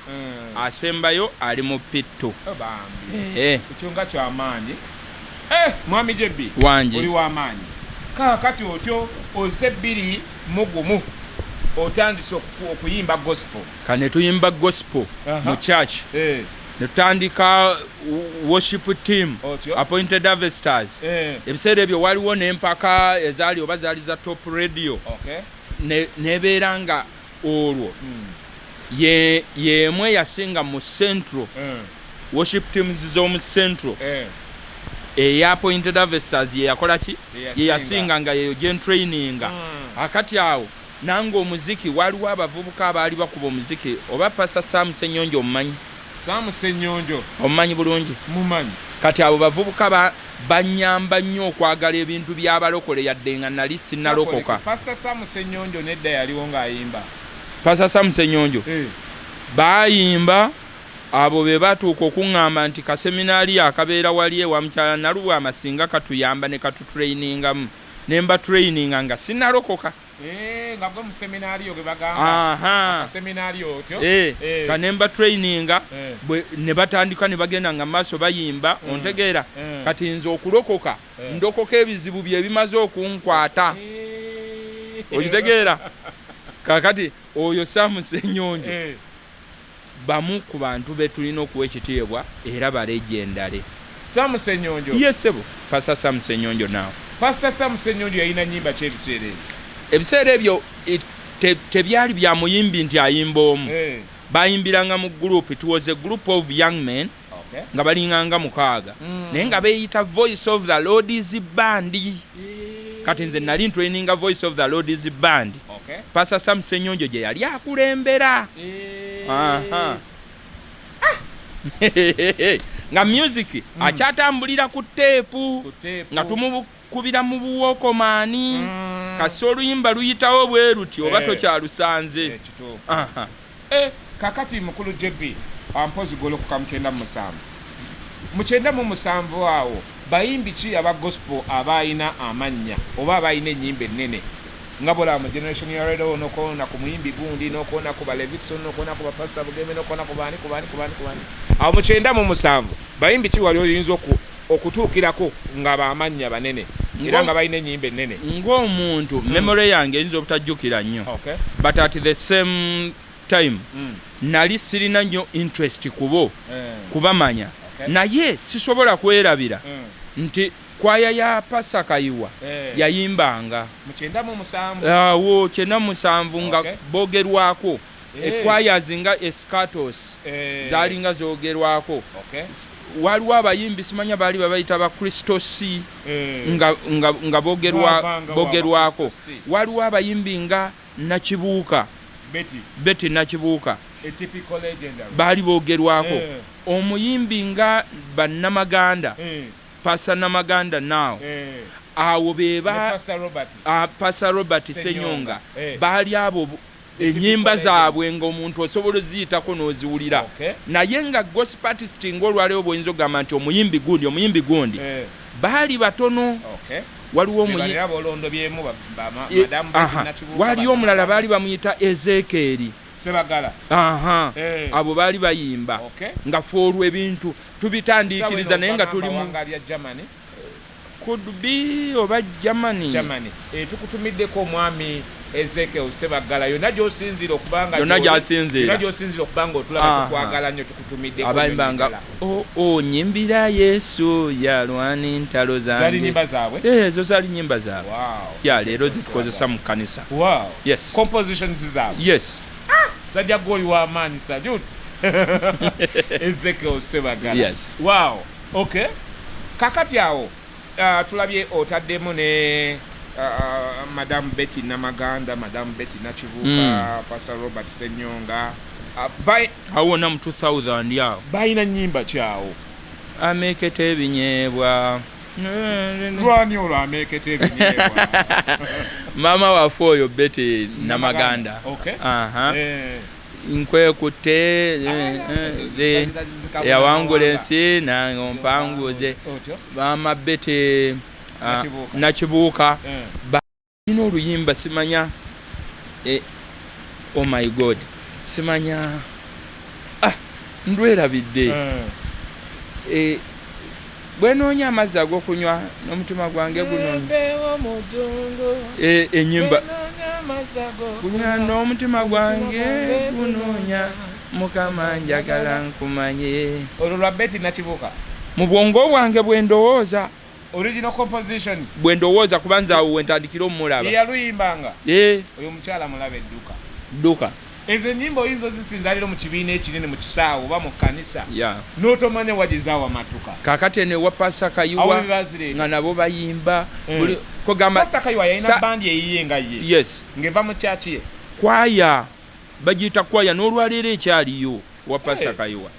asembayo ali mu P2. Oh, bambi. Ekyo nga kyamaanyi. Mwami JB. Wangi. Oli w'amaanyi. Kaakati otyo oze 2001 otandise okuyimba gospel. Kane tuyimba gospel mu church, ne tutandika worship team, Otyo. Appointed Harvesters. Ebiseera ebyo waliwo n'empaka ezaali oba zaali za Top Radio, nebeera nga olwo yemu eyasinga mu Central, worship teams z'omu Central, eya Appointed Harvesters ye yakola ki? Yeyasinga. Yeyasinga, nga yeyo gyentraininga. Akati awo nange omuziki, waliwo abavubuka abaali bakuba omuziki, oba Pastor Sam Senyonjo omumanyi? Sam Ssenyonjo. Omumanyi bulungi? Mumanyi. Kati abo bavubuka banyamba nnyo okwagala ebintu by'abalokole, yadde nga nali sinnalokoka. Pastor Sam Ssenyonjo nedda yaliwo ng'ayimba. Pastor Sam Ssenyonjo baayimba. Abo be batuuka okuŋŋamba nti kaseminaaliyo akabeera wali ewa mukyala Nalubwama singa katuyamba ne katutrainingamu, ne mbatraininga nga sinnalokoka. Eh, nga gwe mu seminaaliyo ge bagamba akaseminaaliyo otyo. Eh, ka ne mbatraininga ne batandika ne bagenda nga maaso bayimba. Ontegeera? Kati nze okulokoka ndokoka ebizibu bye bimaze okunkwata. Okitegeera? Kakati oyo Sam Ssenyonjo bamu ku bantu be tulina okuwa ekitiibwa era ba legendary. Sam Ssenyonjo? Ye ssebo, Pastor Sam Ssenyonjo now. Pastor Sam Ssenyonjo yalina nnyimba ki ebiseera ebyo? Ebiseera ebyo tebyali bya muyimbi nti ayimba omu. Bayimbiranga mu group. It was a group of young men nga balinganga 6, naye nga beeyita Voice of the Lord's Band. Kati nze nali ntraininga Voice of the Lord's Band. Pastor Sam Ssenyonjo gye yali akulembera. Aha. Nga music akyatambulira ku teepu, Ku teepu. nga tumukubira mu buwokomaani. Kasi oluyimba luyitawo bwe luti oba tokyalusanze. Kituufu. Aha. Kakati mukulu JB, mpozi golokoka mu 97. Mu 97 awo bayimbi ki aba gospel abalina amannya oba abalina ennyimba ennene, nga bolaba mu generation ya leero, nokoona ku muyimbi gundi, nokoona ku ba Levixone, nokoona ku bapasita Bugembe, nokoona ku baani, ku baani, ku baani, ku baani? Awo mu 97 bayimbi ki wali oyinza okutuukirako nga bamannya banene era nga balina ennyimba ennene? Ng'omuntu, memory yange eyinza obutajjukira nnyo, but at the same time nali sirina nnyo interest kubo kubamanya, naye sisobola kwerabira nti kwaya ya Pasa Kayiwa yayimbanga mu 97. Awo 97 nga bogerwako. Echoirs nga Eschatos zaalinga zoogerwako. Waliwo abayimbi, simanya baali babayita ba Kristo C, nga Bavanga wa bogerwako. Kristo C. Waliwo abayimbi nga Nakibuuka. Betty. Betty Nakibuuka. A typical legendary. Baali bogerwako. Omuyimbi nga bannamaganda, Pastor Namaganda now, awo beba Ne Pastor Robert. Pastor Robert Ssenyonga. Ssenyonga. Baali abo ennyimba zaabwe ng'omuntu osobola oziyitako n'oziwulira, naye nga gospel artist ng'olwaleero bw'oyinza okugamba nti omuyimbi gundi, omuyimbi gundi, baali batono. Waliwo Be omuyi balira bolondobyemu Madamu Betty Nakibuuka, waliyo omulala Bannamaganda. Baali bamuyita Ezekeeri Sebagala. Aha. Abo baali bayimba nga fe olwo ebintu tubitandiikiriza, naye nga tuli mu wanga lya Germany. Could be oba Germany. Germany. Tukutumiddeko omwami Ezekiel Sebagala, yonna gy'osinziira okubanga Yonna gy'asinziira. Yonna gy'osinziira okubanga otulaba, tukwagala nnyo, tukutumiddeko Abayimbanga nnyo ddala. O nyimbira Yesu yalwana entalo Zaali zange. nnyimba zaabwe? Eh, ezo zaali nyimba zaabwe. Ya leero zetukozesa mu kkanisa. Yes. Compositions zaabwe? Yes. Sajja gwoli w'amaanyi, salute Ezekiel Sebagala. Yes. Wow, okay, kakati awo tulabye otaddemu ne Madam Betty Namaganda, Madam Betty Nakibuuka, Pastor Robert Ssenyonga. Awo wonna mu 2000 awo. Balina nnyimba kyawo? Ameketa ebinyeebwa. Lwani olwo ameeketa ebinyeebwa? Maama waffe oyo Betty Namaganda. Aha. Nkwekutte yawangula ensi nange ompanguze. Otyo. Maama Betty Nakibuuka. Nakibuuka balina oluyimba, simanya, oh my God, simanya, ndwerabidde. Bwenoonya amazzi ag'okunywa n'omutima gwange gunoonya. Empewo mu ddungu. Enyimba Bwenoonya amazzi ag'okunywa, kunywa n'omutima gwange gwange gunoonya, Mukama njagala nkumanye. Olwo lwa Betty Nakibuuka? Mu bwongo bwange bwe ndowooza. Original composition? Bwe ndowooza, kuba nze awo wentandikira omulaba. Ye yaluyimbanga? Eh. Oyo omukyala mulaba edduka. Dduka. Ezo ennyimba oyinza ozisinza leero mu kibiina ekinene, mu kisaawe oba mu kkanisa, n'otomanya wagizaawo amatuka. Kakati eno ewa Pasa Awo Kayiwa bebazireeta. Nga nabo bayimba. Buli kugamba Pastor Kayiwa yalina bandi eyiye nga ye? Yes. Ng'eva mu kyaki ye? Kwaya, bagiyita kwaya, n'olwaleero ekyaliyo wa Pasa Kayiwa.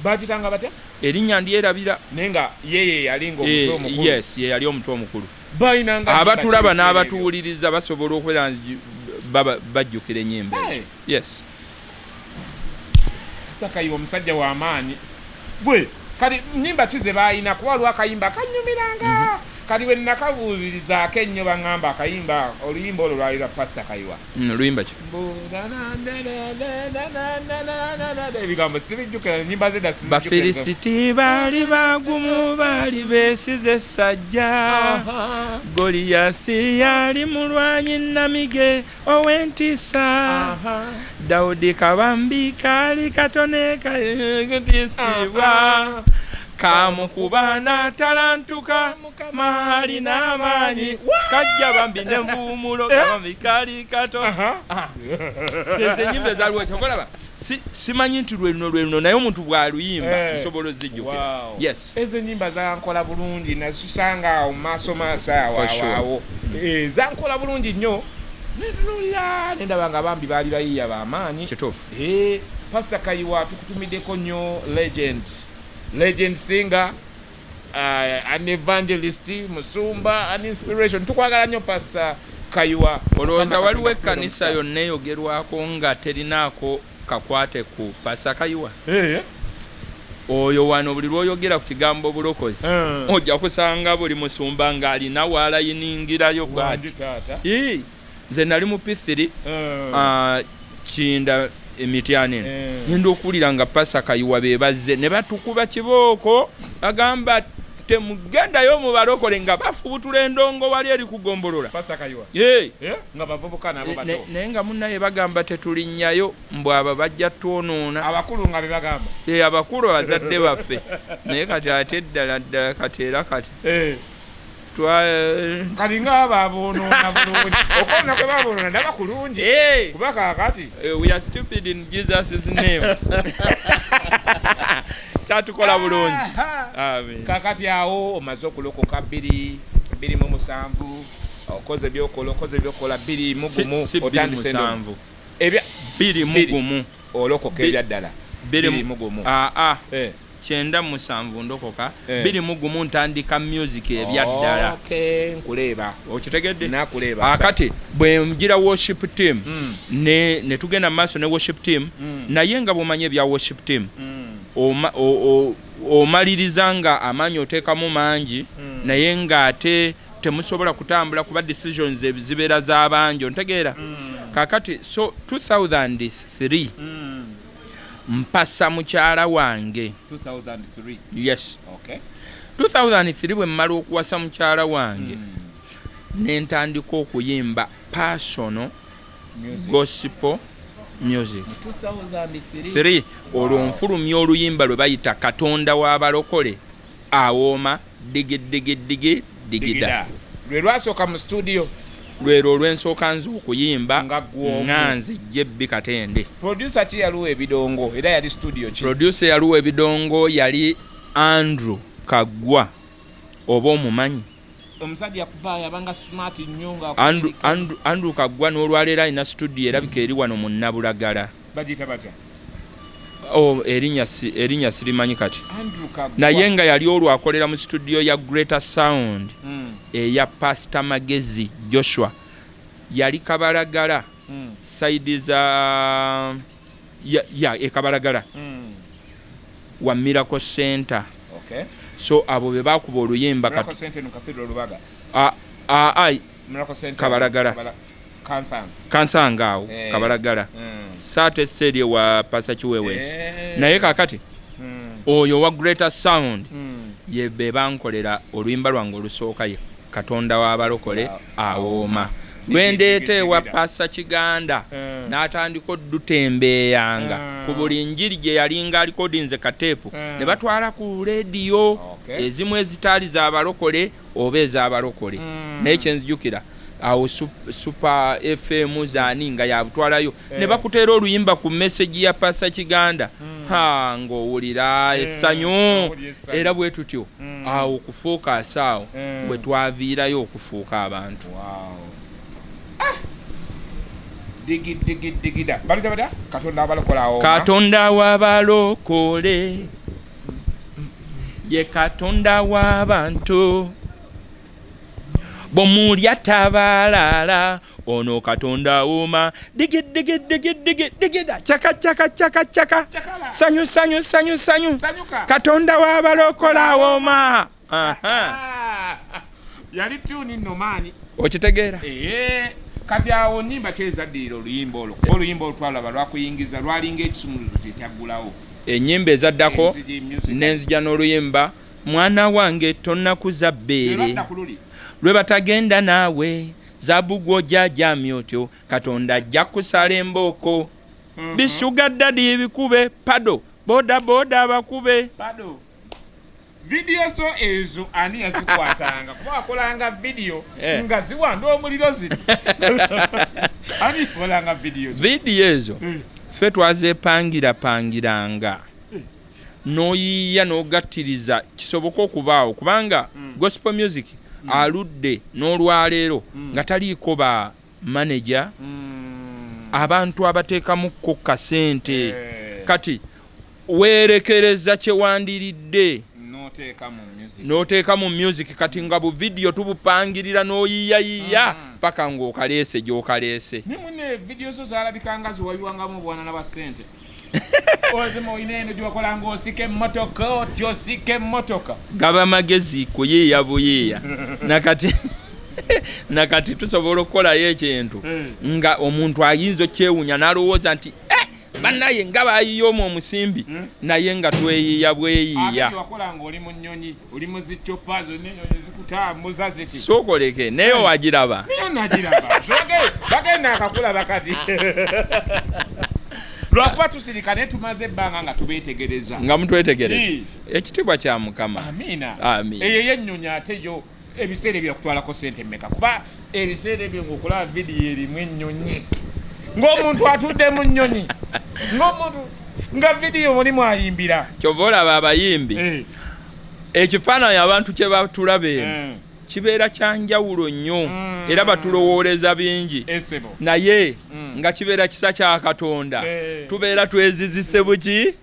Bagitanga batya? Erinnya ndyerabira. Naye nga ye yali nga omutwe omukulu. Yes, ye yali omutwe omukulu. Balinanga Abatulaba n'abatuwuliriza basobola okubeera bajjukira ennyimba ezo. Hey. Yes. Sakayiwa omusajja w'amaanyi gwe. Kati nyimba ki ze baalina? Kuba waliwo akayimba kanyumiranga, kati bwe nakabuulirizaako ennyo baŋŋamba akayimba, oluyimba olwo lwali lwa Pasita Kayiwa. Luyimba ki? Ebigambo sibijjukira, ennyimba zedda sizijjukira. Bafilisiti baali bagumu, baali beesize essajja. Goliyasi yali mulwanyi namige ow'entiisa. Dawudi kabambi kaali katone katiisibwa, kamukuba n'atalantuka, Mukama alina amaanyi, kajja bambi nenvuumulo, kabambi kaali kato. Zezo ennyimba ezaaliwo, kyokolaba simanyi nti lweluno lweluno, naye omuntu bw'aluyimba nsobola ozijjukira. Wow. Yes. Ezo ennyimba zankola bulungi, nazisanga awo mu maaso maaso awo. For sure. Awo zankola bulungi nnyo, netunuulira nendaba nga bambi baali bayiiya bamaanyi. Kituufu. Pastor Kayiwa, tukutumiddeko nnyo, legend singer, an evangelist, musumba, an inspiration. Tukwagala nnyo, Pastor Kayiwa. Olowooza Mukama waliwo Katonda ekkanisa akuwe yonna eyogerwako nga terinaako kakwate ku Pasa Kayiwa? omukisa. Oyo wano buli lwoyogera ku kigambo bulokozi, ojja kusanga buli musumba ng'alina waalayiningirayo Wangi bwati. taata. Ii, nze nali mu P3, kinda emityano eno, ngenda okuwulira nga Pasa Kayiwa be bazze ne batukuba kibooko, agamba temugendayo mubalokole, nga bafubutula endongo wali eri kugombolola. Pastor Kayiwa. Ee. Nga bavubuka nabo bato. Naye nga munnaye bagamba tetulinnyayo, mbw abo bajja twonoona. Abakulu nga be bagamba. Abakulu, abazadde baffe. Naye kati ate ddala ddala kati era kati twa Kati nga baboonoona bulungi, okwonoona kwe baboonoona ndaba kulungi, kuba kaakati We are stupid in Jesus' name. Kyatukola bulungi. Amen. Kakati awo omaze okulokoka 2007, okoze byokola, okoze byokola 2 mu gumu Si bbiri otandise musanvu. Ebya bbiri mu Bbiri. gumu. Olokoka ebyaddala 21. Aa, 97 ndokoka, 21 ntandika music ebyaddala. Okay, nkuleeba. Okitegedde? Nakuleeba. Akati bwe ngira worship team, ne tugenda mu maaso ne worship team, naye nga bw'omanyi ebya worship team, omaliriza nga amaanyi oteekamu mangi, naye ng'ate temusobola kutambula kuba decisions zibeera z'abangi, ontegeera? Kakati so 2003 mpasa mukyala wange. 2003? Yes. Okay. 2003 bwe mmala okuwasa mukyala wange, ne ntandika okuyimba personal Music. Gospel music. 2003? 3. Olwo nfulumya oluyimba lwe bayita "Katonda w'abalokole awooma digi digi digi digida". Digida. Lwe lwasooka mu studio? Lwero olwensooka nze okuyimba. Nga ggwe omu. Nga nze Jebbi Katende. Producer ki yaluwa ebidongo, era yali studio ki? Producer yaluwa ebidongo yali Andrew Kaggwa, oba omumanyi? Omusajja yakuba yabanga smart nnyo nga Andrew Kaggwa n'olwaleero alina studio erabika eri wano mu Nabulagala. Bagiyita batya? Oh, erinnya sirimanyi kati. Andrew Kaggwa. Naye nga yali olwo akolera mu studio ya Greater Sound eya Pastor Magezi Joshua, yali Kabalagala, side za ya ekabalagala wa Miracle Center. So abo be bakuba oluyimba. Miracle Kati Center no Cathedral Lubaga? Ai. Miracle Center. Kabalagala. Kansanga. Kansanga awo. Kabalagala, saate seeri wa Pasa Kiwewesi. Naye kakati oyo wa Greater Sound ye be bankolera oluyimba lwange olusooka, ye "Katonda w'abalokole awooma", lwendeeta ewa Pasa Kiganda, n'atandika oddutembeeyanga ku buli njiri gye yalinga alikodinze kateepu, ne batwala ku leediyo ezimu ezitaali z'abalokole oba ez'abalokole. Naye kyenzijukira awo Super FM zaani nga yabutwalayo, ne bakuteera oluyimba ku message ya Pasa Kiganda, ha, ng'owulira essanyu. Owulira essanyu. Era bwe tutyo awo kufuuka awo bwe twaviirayo okufuuka abantu. Wow. Ah! Digi digi digida. Balita batya? "Katonda abalokole awo." "Katonda w'abalokole Ye Katonda w'abantu, bw'omulya tabalala. Ono Katonda wuma digi digi digi digi digida caka caka caka caka. Cakala. Sanyu sanyu sanyu sanyu. Sanyuka. Katonda w'abalokola awoma. Aha. Ah, yali tuni nno maanyi. Okitegeera? Ee, kati awo nyimba kyezaddirira oluyimba olwo, kuba oluyimba olutwalaba lwakuyingiza, lwalinga ekisumuluzo kyekyaggulawo. Ennyimba ezaddako, Enzigi music. Nenzija n'oluyimba "Mwana wange tonnakuza bbeere", lwadda ku luli. Lwe batagenda naawe zabu gwojjajamya otyo, Katonda ajja kusala embooko. Bisugar daddy bikube, pado boda boda bakube. Bado vidiyo zo ezo ani yazikwatanga? Kuba wakolanga vidiyo nga ziwanda omuliro ziti. Ani yakolanga vidiyo zo? Vidiyo ezo ffe twazepangirapangiranga, n'oyiiya n'ogattiriza kisoboke okubaawo, kubanga gospel music aludde n'olwaleero nga taliiko ba manager, abantu abateekamukko kasente. Kati weerekereza kyewandiridde Noteeka mu music. N'oteeka mu music. Kati nga bu vidiyo tubupangirira, n'oyiiyayiiya paka ng'okaleese gy'okaleese. Ne mune vidiyo zo zalabikanga ziwayiwangamu obwanana bwa ssente. Ozima olina eno gyewakolanga osika emmotoka otyo, osika emmotoka. Gaba magezi kuyiiya buyiiya. Nakati tusobola okukolayo ekintu nga omuntu ayinza okyewunya n'alowooza nti, "Eh, bannaye nga bayiiya omwo omusimbi," naye nga tweyiiya Ate bweyiiya. gyewakolanga oli mu nnyonyi, oli mu zicopa zonna, ennyonyi zikutambuza ziti. Sookoleke naye wagiraba. Niyo nagiraba. Bagenda akakulaba kati lwakuba tusirika, naye tumaze ebbanga nga tubeetegereza. Nga mutwetegereza. Ekitiibwa kya Mukama. Amiina. Amiina. Eyo ey'ennyonyi ate yo ebiseera ebyo yakutwalako sente mmeka? Kuba ebiseera ebyo ng'okulaba vidiyo erimu ennyonyi, ng'omuntu atudde mu nnyonyi, ng'omuntu nga vidiyo mulimu ayimbira. Kyova olaba abayimbi, ekifaananyi abantu kye batulaba eno kibeera kyanjawulo nnyo, era batulowooleza bingi. Esebo. Naye nga kibeera kisa kya Katonda. Tubeera twezizise buki,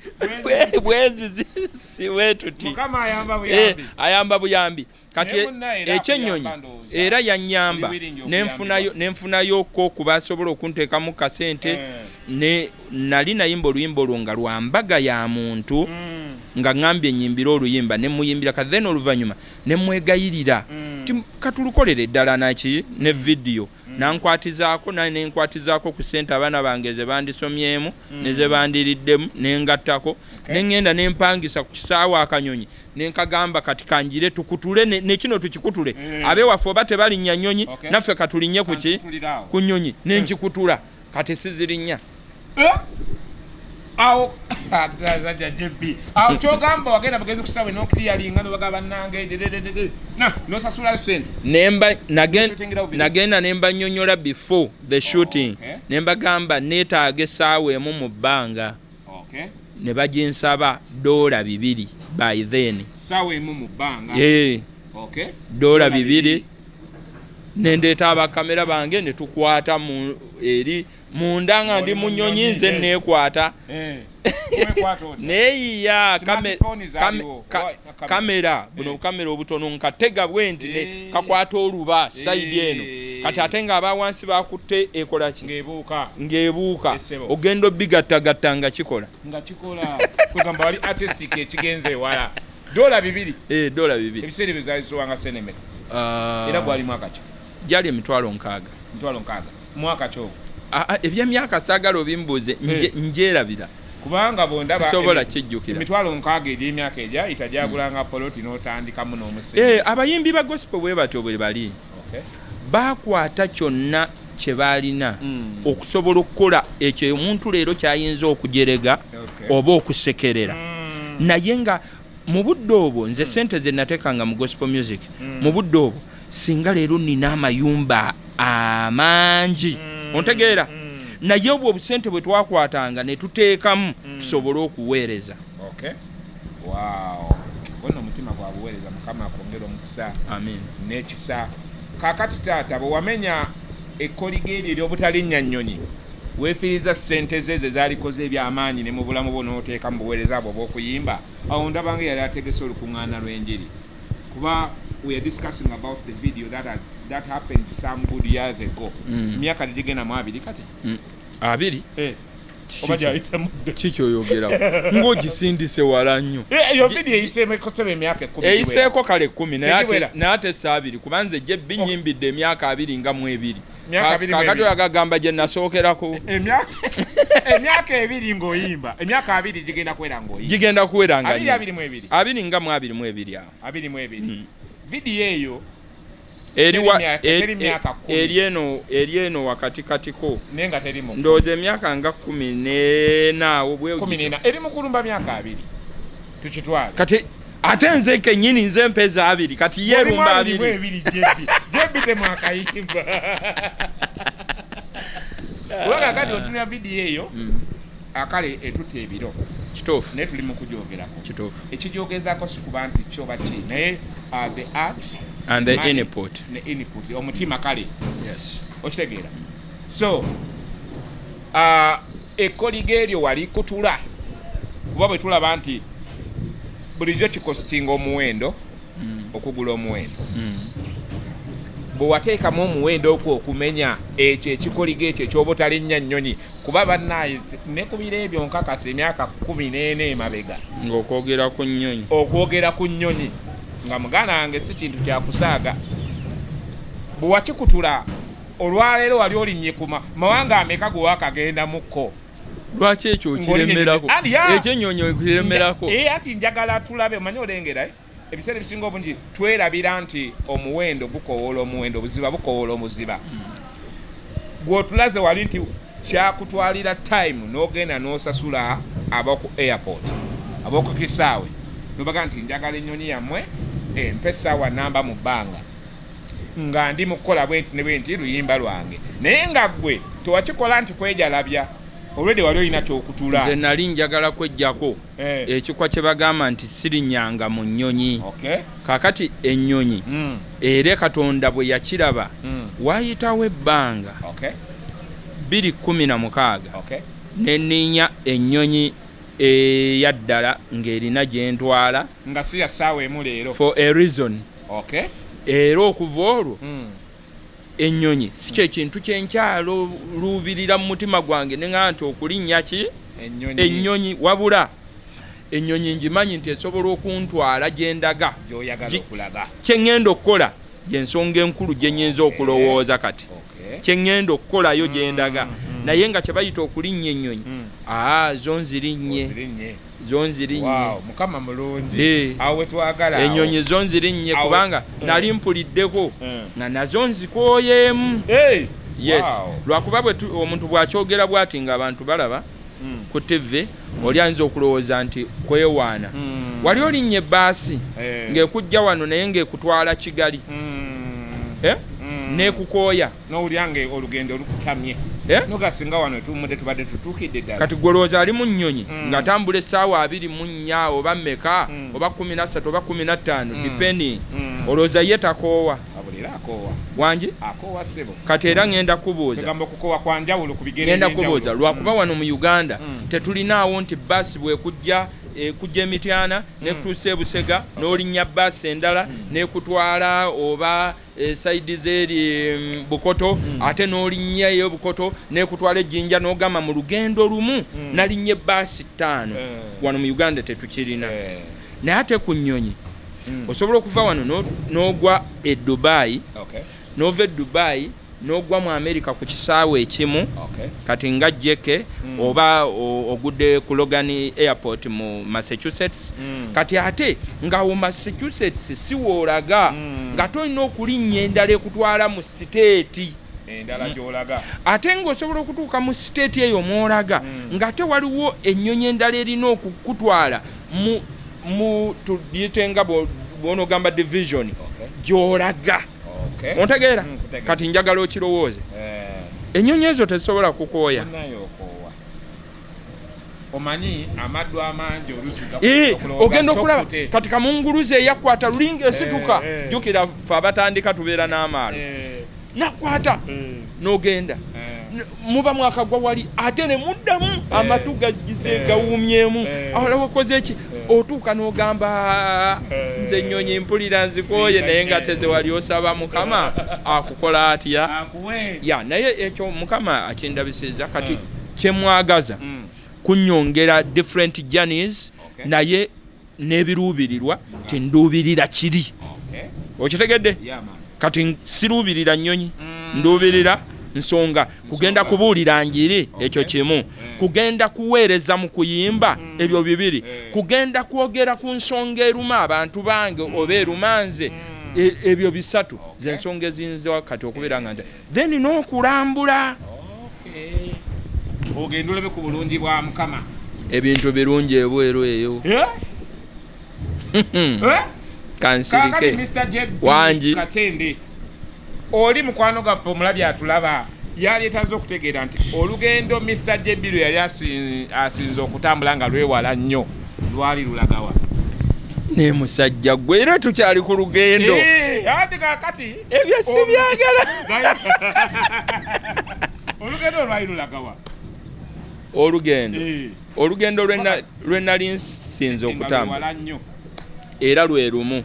bwezizisi bwe tuti. Mukama ayamba buyambi. Ayamba buyambi. Kati Naye munnaye era ekyennyonyi akuyamba ndowooza. era yanyamba. Oli willing Nenfunayoko kubasobola okunteekamu kasente. Ne nali nayimba oluyimba olwo nga lwa mbaga ya muntu, nga ŋŋambye nyimbire oluyimba, ne muyimbira. Kati then oluvannyuma ne mwegayirira ti katulukolere eddala naki ne vidiyo, nankwatizaako naye nenkwatizaako ku ssente abaana bange ze bandisomyemu ne ze bandiriddemu, nengattako, neŋŋenda nempangisa ku kisaawe akanyonyi, nenkagamba kati kanjire tukutule nekino tukikutule. Abewaffe oba tebalinnya nnyonyi, naffe katulinnye kuki? Kankutulire awo. Ku nnyonyi. Nenkikutula, kati sizirinnya. Eh? Awo azajja JB, awo kyogamba wagenda bugenzi kusawe nokiriyalinga nobagamba bannange dededede, na nosasulayo sente? Nemba Shooting video. Nagenda nemba nnyonnyola before the shooting. Nembagamba neetaaga essaawa emu mu bbanga. Ne baginsaba $2 by then. Saawa emu mu bbanga? Eh, $2. Nendeeta abakamera bange ne tukwata mu eri munda nga ndi Ng'oli mu mu nnyonyi. nnyonyi, Nze neekwata. Wekwata otya? Neeyiya. Smartphone zaaliwo. Owa- Kamera buno, bukamera obutono, nkatega bwe nti ne kakwata oluba sayidi eno. Kati ate nga abawansi bakutte ekola ki? Ng'ebuuka. Ng'ebuuka. Essebo. Ogenda obigattagatta nga kikola. Nga kikola, kwegamba wali artistic ekigenza ewala. $2? Eh, $2. Ebiseera ebyo zalizowanga senemeka? Ah, Era gwali mwaka ki? Gyali 60,000. 60,000 mwaka ki ogwo? Ah, ah, ebyemyaka saagala obimbuuze. Njerabira. Kubanga bwondaba Sisobola kijjukira. 60,000 egy'emyaka egyayita gyagulanga poloti n'otandikamu n'omusingi. Eh, abayimbi ba gospel bwe batyo bwe bali. Bakwata kyonna kye baalina okusobola okukola ekyo omuntu leero kyayinza okujerega oba okusekerera. Naye nga mu budde obwo nze sente ze nateekanga mu gospel music mu budde obwo, singa leero nina amayumba amangi. Ontegeera? Naye obwo obusente bwe twakwatanga ne tuteekamu tusobole okuweereza. Okay. Wow. Gonna omutima gwa buweereza. Mukama akwongera omukisa Amin. n'ekisa. Kaakati taata, bwe wamenya ekkoligo eryo ery'obutalinnya nnyonyi, Weefiiriza ssente ze ze zaalikoze eby'amaanyi ne mu bulamu bwo n'oteeka mu buweereza bwo obw'okuyimba. Awo ndaba nga eyali ategese olukuŋŋaana lw'enjiri, kuba we are discussing about the video that happened some good years ago. Myaka tegigenda mu 20 kati. 20? Eh. Oba gyayitamu dda. Kikyoyogerawo ng'ogisindise wala nnyo. Eh, eyo video eyiseemu ekoseba emyaka 10 giwera. Eyiseeko kale 10, naye ate Tegiwera. Naye ate si 20, kuba nze gye binyimbidde emyaka 22. Myaka 22. Kakati oyagagamba gye nasookerako. Emyaka 2 ng'oyimba, emyaka 20 gigenda kuwera ng'oyimba. Gigenda kuwera nga Abiri, nnyo. 22. 22 awo. 22. Vidiyo eyo Eri Teri myaka 10. Eri eno wakati katiko. Naye nga teri mu Ndowooza emyaka nga 14 awo bwe Kumi gityo. n'ena. Eri mu kulumba myaka 20. Tukitwale. Kati ate nze kennyini nze mpeza 20, kati ye Olimu erumba 22, 20. Jebbi. Jebbi temwakayimba. Kuba kaakati otunula vidiyo eyo, akale etutta ebiro. Kituufu. Naye tuli mu kugyogerako. Kituufu. Ekigyogezaako si kuba nti kyo oba ki, naye, the art And the money, input. Ne input. Omutima kale. Yes. Okitegeera. So, ekkoligo eryo wali kutula. Kuba bwe tulaba nti bulijjo kikostinga omuwendo, okugula omuwendo. Bwe wateekamu omuwendo okwo okumenya ekyo ekikoligo ekyo eky'obutalinnya nnyonyi, kuba bannaaye ne ku biro ebyo nkakasa emyaka 14 emabega. Ng'okwogera ku nnyonyi. Okwogera ku nnyonyi nga muganda wange si kintu kya kusaaga. Bwe wakikutula olwaleero wali olinnye ku mawanga ameka ge waakagendamukko? Lwaki ekyo okiremerako? Andi, ya. Ekyennyonyi okiremerako? Anti njagala tulabe, omanyi olengera, Ebiseera ebisinga obungi twerabira nti omuwendo gukowoola omuwendo, obuziba bukowoola omuziba. Gw'otulaze wali nti kyakutwalira time n'ogenda n'osasula ab'oku airport, ab'oku kisaawe, n'obaga nti njagala ennyonyi yammwe empe essaawa namba mu bbanga nga ndi mu kukola bwe nti ne bwe nti luyimba lwange, naye nga ggwe tewakikola nti kwejalabya, already wali olina ky'okutula. Nze nali njagala kweggyako ekikwa kye bagamba nti sirinnyanga mu nnyonyi. Kaakati ennyonyi era Katonda bwe yakiraba, waayitawo ebbanga 2016 ne nninnya ennyonyi eya ddala ng'erina gye ntwala. Nga si ya ssaawa emu leero. For a reason. Era okuva olwo ennyonyi si kye kintu kye nkyalo luubirira mu mutima gwange ne ŋŋamba nti okulinnya ki Ennyonyi. Ennyonyi, wabula ennyonyi ngimanyi nti esobola okuntwala gye ndaga. Gy'oyagala okulaga. Kye ŋŋenda okukola y'ensonga enkulu gye nnyinza okulowooza kati. Kye ŋŋenda okukolayo gye ndaga, naye nga kye bayita okulinnya ennyonyi, aa, zo nzirinnye. Ozirinnye. Zo nzirinnye. Wow, Mukama mulungi. Awo we twagala awo. Ennyonyi zo nzirinnye kubanga nali mpuliddeko nga nazo nzikooyeemu. Hey! Yes. Wow. Lwakuba bwe omuntu bw'akyogera bw'ati ng'abantu balaba ku TV, oli ayinza okulowooza nti kwewaana. Wali olinnya ebbaasi ng'ekujja wano naye ng'ekutwala Kigali, Eh? N'ekukooya. N'owulira nga olugendo lukutamye. Eh? Nogasinga wano tuwummudde tubadde tutuukidde ddala. Kati gwe olowooza ali mu nnyonyi ng'atambula essaawa 24 oba mmeka oba 13 oba 15 depending, olowooza ye takoowa? Abulira akoowa. Wangi? Akoowa ssebo. Kati era ŋŋenda kubuuza. Tugamba okukoowa kwa njawulo ku bigere Ŋŋenda eby'enjawulo. kubuuza lwakuba wano mu Uganda tetulinaawo nti baasi bwekujja ekujja Emityana nekutuusa Ebusega n'olinnya baasi endala nekutwala oba side z'eri Bukoto, ate n'olinnyayo Bukoto nekutwala Ejjinja, n'ogamba mu lugendo lumu nalinnya ebbaasi 5. Wano mu Uganda tetukirina. Naye ate ku nnyonyi osobola okuva wano n'ogwa e Dubai, n'ova e Dubai n'ogwa mu America ku kisaawe ekimu, kati nga JK oba ogudde ku Logan Airport mu Massachusetts. Kati ate nga wo Massachusetts si woolaga, nga tolina okulinnya endala ekutwala mu state endala gy'olaga. Ate ng'osobola okutuuka mu state eyo mw'olaga ng'ate waliwo ennyonyi endala erina okukutwala mu tugiyite nga bw'onoogamba division gy'olaga. Ontegeera? Nkutegeera. Kati njagala okirowooze, ennyonyi ezo tezisobola kukooya. Munnaye okoowa, omanyi amaddu amangi oluusi okulowooza Ogenda okulaba tokute. Kati kamunguluze eyakwata lulinga esituka. Eh. Jjukira ffe abatandika tubeera n'amaalo, nakwata n'ogenda. Muba mwakagwa wali, ate ne muddamu amatu gagize gawumyemu. Awala wakoze ki? Otuuka n'ogamba, "Nze ennyonyi mpulira nzikooye," naye nga teze wali osaba Mukama akukola atya? Akuwe. Ya, naye ekyo Mukama akindabisiza. Kati kyemwagaza kunyongera different journeys. Naye n'ebiruubirirwa, tinduubirira kiri. Okitegedde? Yeah, man. Kati siruubirira nnyonyi, nduubirira nsonga kugenda kubuulira njiri, ekyo kimu, kugenda kuweereza mu kuyimba, ebyo bibiri, kugenda kwogera ku nsonga eruma abantu bange oba eruma nze, ebyo bisatu. Ze nsonga eziyinza kati okubeera nga nti then n'okulambula. Okay. Ogenda olabe ku bulungi bwa Mukama. Ebintu birungi ebweru eyo. Eh? Eh? Kaakati Kansirike. Mr. JB Wangi. Katende, oli mukwano gwaffe, omulabi atulaba, yali etaze okutegeera nti olugendo Mr. JB lwe yali asinze okutambula nga lwewala nnyo lwali lulagawa? Ne musajja gwe, era tukyali ku lugendo. Eh, ate kaakati Ebyo sibyagala. Olugendo olwali lulagawa? Olugendo Eh, olugendo lwe nali nsinze nga okutambula lwewala nnyo. Era lwe lumu.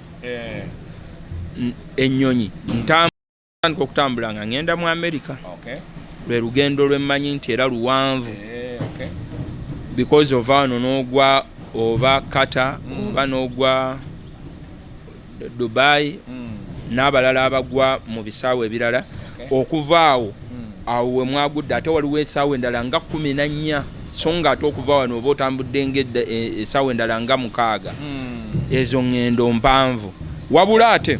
Ennyonyi ntandika okutambula nga ngenda mu America. Lwe lugendo lwe mmanyi nti era luwanvu because ova wano n'ogwa oba Qatar oba n'ogwa Dubai n'abalala abagwa mu bisaawe ebirala. Okuva awo awo we mwagudde, ate waliwo esaawa endala nga 14, so nga ate okuva wano oba otambudde nga esaawa endala nga 6. Ezo ŋŋendo mpanvu, wabula ate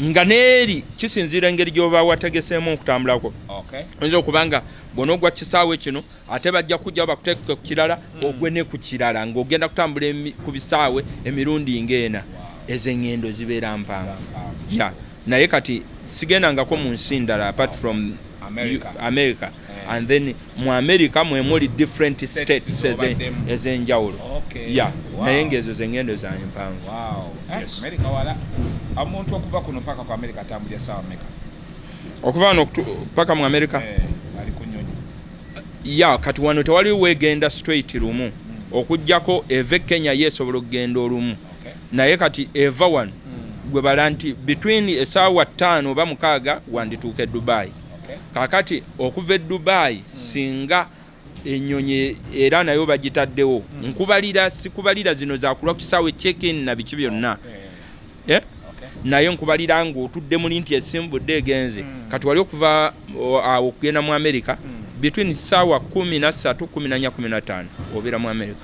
nga neeri kisinziira engeri gy'oba wategeseemu okutambulako. Oyinza okuba nga bw'onoogwa kisaawe kino, ate bajja kujja bakuteeke ku kirala, ogwe ne ku kirala, ng'ogenda kutambula ku bisaawe emirundi ng'ena. Ezo eŋŋendo zibeera mpanvu, ya. Naye kati sigendangako mu nsi ndala apart from America. America. And then mu America mwe muli different states states z'obaddemu. ez'enjawulo. Ya. Naye ng'ezo zeŋŋendo zange mpanvu. Wow. Eh, Yes. America wala. Omuntu okuva kuno paka ku America atambulira saawa meka? Okuva wano paka mu America? Eh, ali ku nnyonyi. Ya, kati wano tewali weegenda straight lumu, okugjako eva e Kenya, ye esobola okugenda olumu. Naye kati eva wano, gwe bala nti between esaawa 5 oba 6 wandituuka e Dubai. Kakati okuva e Dubai, singa ennyonyi era nayo bagitaddewo, nkubalira, sikubalira zino zakulwa kisaawe, check-in na biki byonna. Eh? Naye nkubalira ng'otudde muli nti esimbudde egenze. Kati wali okuva awo okugenda mu America, between saawa 13, 14, 15 obeera mu America.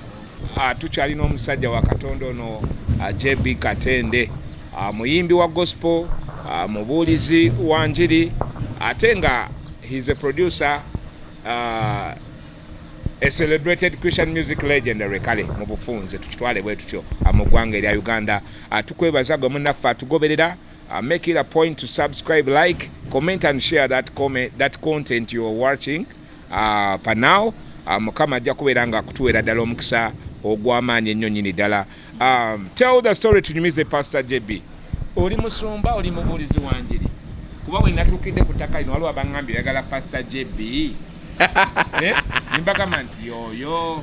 Ah, tukyalina omusajja wa Katonda ono, JB Katende, muyimbi wa gospel, mubuulizi wa njiri, ate nga he's a producer, a celebrated Christian music legendary. Kale mu bufunze tukitwale bwe tutyo, mu ggwanga erya Uganda. Tukwebaza gwe munnaffe atugoberera. Make it a point to subscribe, like, comment and share that, comment, that content you are watching pa now. Mukama ajja kubeera nga akutuweera ddala omukisa ogw'amaanyi ennyo nnyini ddala. Tell the story, tunyumize Pastor JB. Oli musumba, oli mubuulizi wa njiri? Kuba bwe natuukidde ku ttaka lino, waliwo abaŋŋambye oyagala Pastor JB. Eh, nimbagamba nti yoyo.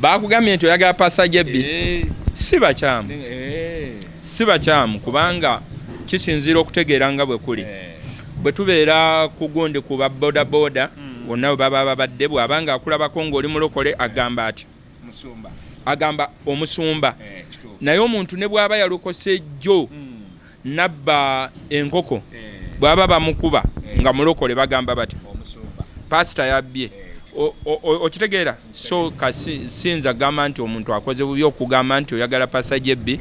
Bakugambye nti oyagala Pastor JB? Eh, Si bakyamu. Si bakyamu, kubanga kisinziira okutegeera nga bwe kuli. Bwe tubeera ku gundi, ku ba bodaboda wonna we baba babadde, bw'abanga akulabako ng'oli mulokole, agamba ati musumba. Agamba omusumba. Eh, kituufu. Naye omuntu ne bw'aba yalokose jjo nabba enkoko, bw'aba bamukuba nga mulokole, bagamba batya? Omusumba. Pasita yabbye. Okitegeera? So kasi sinza gamba nti omuntu akoze bubi okugamba nti oyagala Pastor JB.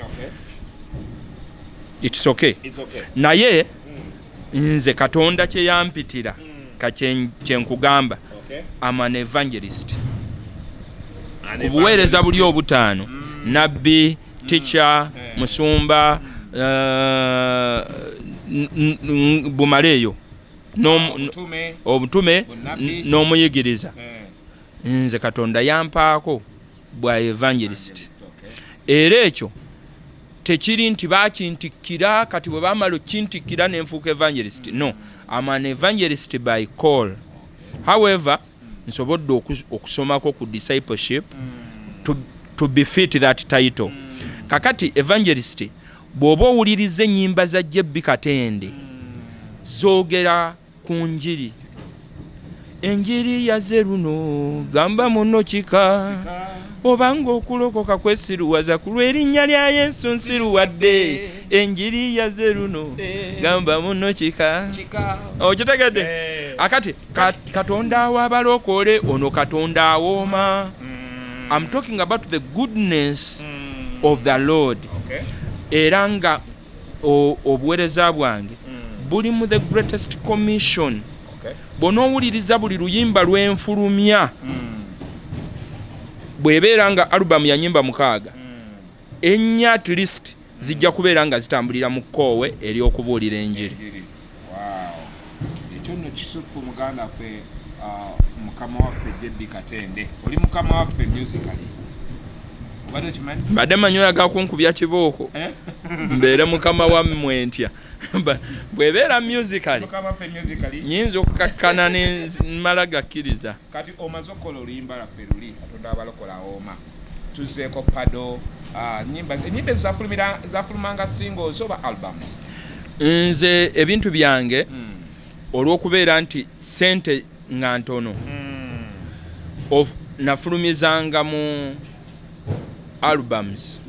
It's okay. It's okay. Naye nze Katonda kye yampitira, ka kyenkugamba, am an evangelist. An Ku buweereza buli obutaano, nabbi, teacher, musumba, bumaleeyo Obutume. Obutume. Bunnabbi. N'omuyigiriza. Nze Katonda yampaako bwa evangelist. Era ekyo tekiri nti bakintikkira, kati bwe bamala okintikkira nenfuuka evangelist. No, am an evangelist by call. However, nsobodde okusomako ku discipleship to befit that title. Kakati evangelist, bw'oba owuliriza ennyimba za JB Katende, zoogera ku njiri. Enjiri yaze luno, gamba muno kika, obanga okulokoka kwesiruwaza ku lw'erinnya lya Yesu, nsiruwadde. Enjiri yaze luno, gamba muno kika. Okitegedde? Eh. Akati Katonda w'abalokole ono, Katonda awooma. I'm talking about the goodness of the Lord. Era nga obuweereza bwange buli mu the Greatest Commission. Bw'onoowuliriza buli luyimba lwenfulumya, bw'ebeera nga alubamu ya nyimba 6, 4 at least zijja kubeera nga zitambulira mu kkoowe ery'okubuulira enjiri. Enjiri. Wow. Ekyo nno kisufu, muganda waffe, mukama waffe JB Katende. Oli mukama waffe musically. Obadde okimanyi? Mbadde manyi oyagala kunkubya kibooko. Eh? Mbeere mukama wammwe ntya? Bw'ebeera musically, Mukama waffe musically. nyinza okukakkana ne mala gakkiriza. Kati omaze okukola oluyimba lwaffe luli, Katonda abalokola awooma. Tuzeeko pado, nyimba, ennyimba ezo zafulumanga singles oba albums? Nze ebintu byange, olw'okubeera nti sente nga ntono, nafulumizanga mu albums.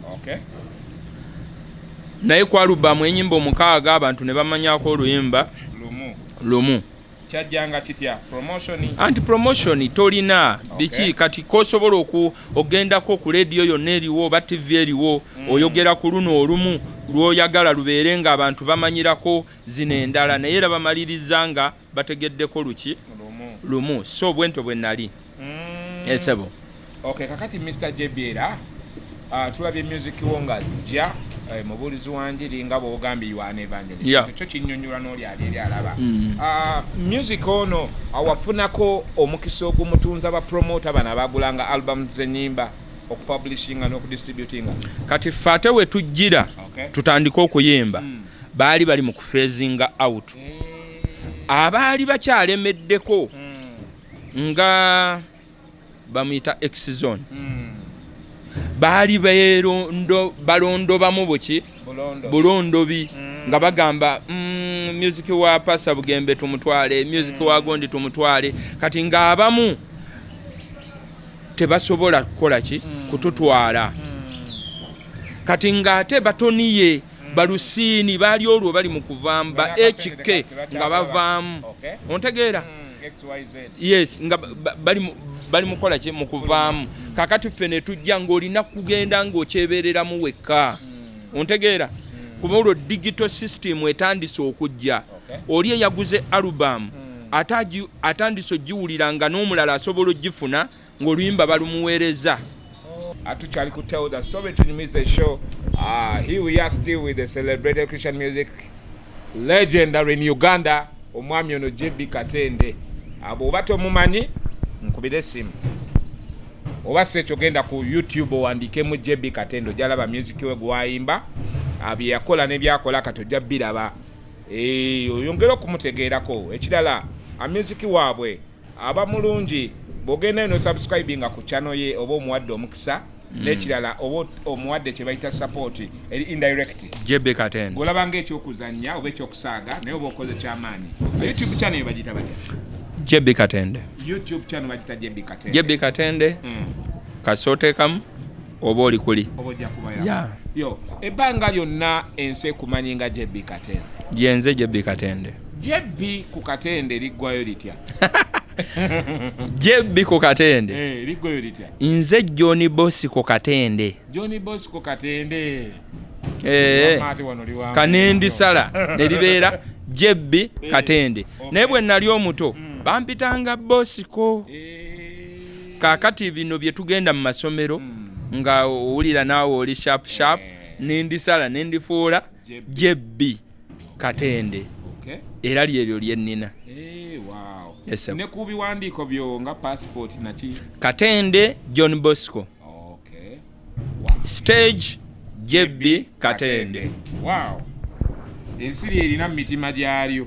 Naye ku alubamu enyimba 6, abantu ne bamanyako oluyimba lumu. Lumu. Kyajjanga kitya? Promotion? Anti promotion tolina biki. Kati kosobola ogendako ku lediyo yonna eriwo oba TV eriwo, oyogera ku luno olumu lw'oyagala lubeere nga abantu bamanyirako zino endala, naye era bamaliriza nga bategeddeko luki? Lumu. Lumu. So bwentyo bwe nali, esebo. Okay, kakati Mr JB, era tulabye music wo nga ajja, mubuulizi wa njiri nga bw'ogambye, you are an evangelist. Ekyo kinnyonnyola n'oli ali eri alaba. Music ono awafunako omukisa ogumutunza ba promoter bano abagulanga albums z'ennyimba okupublishinga n'okudistributinga? Kati ffe ate we tujjira, tutandike okuyimba, baali bali mu kuphasinga out. Abaali bakyalemeddeko nga bamuyita Exzone, baali balondobamu buki? Bulondo. Bulondobi, nga bagamba, music wa Pasa Bugembe tumutwale, music wa gondi tumutwale." Kati ng'abamu tebasobola kukola ki? Kututwala. Kati ng'ate batoniye balusiini baali olwo bali mu kuvaamu ba Bali akasente HK tebakyalaba. nga bavaamu. Ontegeera? XYZ. Yes, nga bali mukola ki? Mu kuvaamu. Kakati ffe ne tujja, ng'olina kugenda ng'okyebeereramu wekka. Ontegeera? Kuba olwo digital system etandise okujja. Oli eyaguze album ate atandise ogiwulira nga n'omulala asobola ogifuna ng'oluyimba balumuweereza. Atukyali ku Tell the Story Tunyumize show. Here we are still with the celebrated Christian music legendary in Uganda, omwami ono JB Katende. Bw'oba tomumanyi, nkubira essimu, oba si ekyo genda ku YouTube owandiikemu JB Katende, ojja laba music we gwayimba, bye yakola ne byakola kati ojja biraba. Oyongere okumutegeerako. Ekirala, music waabwe aba mulungi. Bw'ogenda eno subscribinga ku channel ye, oba omuwadde omukisa. N'ekirala, oba omuwadde kye bayita support eri indirect. JB Katende. Ng'olaba ng'ekyokuzannya oba ekyokusaaga, naye oba okoze kyamaanyi. YouTube channel ye bagiyita batya? JB Katende. YouTube channel bagiyita JB Katende. JB Katende. Kasooteekamu oba oli kuli. Oba ojja kuba yo ebbanga lyonna ensi ekumanyi nga JB Katende. Yenze JB Katende. JB ku Katende liggwayo litya? JB ku Katende? Eh, liggwayo litya? Nze John Bosco Katende. John Bosco Katende. Eh, Wamma ate wano oli wa kanendisala ne libeera JB Katende. Naye bwe nali omuto bampitanga Bosco. Kaakati bino bye tugenda mu masomero, nga owulira naawe oli sharp sharp, nendisala nendifuula JB. JB Katende. Era lyeryo lyennina. Eh, wow. Yes, sir. Ne ku biwandiiko byo nga passport naki? Katende John Bosco. Stage JB Katende. Wow, ensi lyerina mu mitima gyalyo.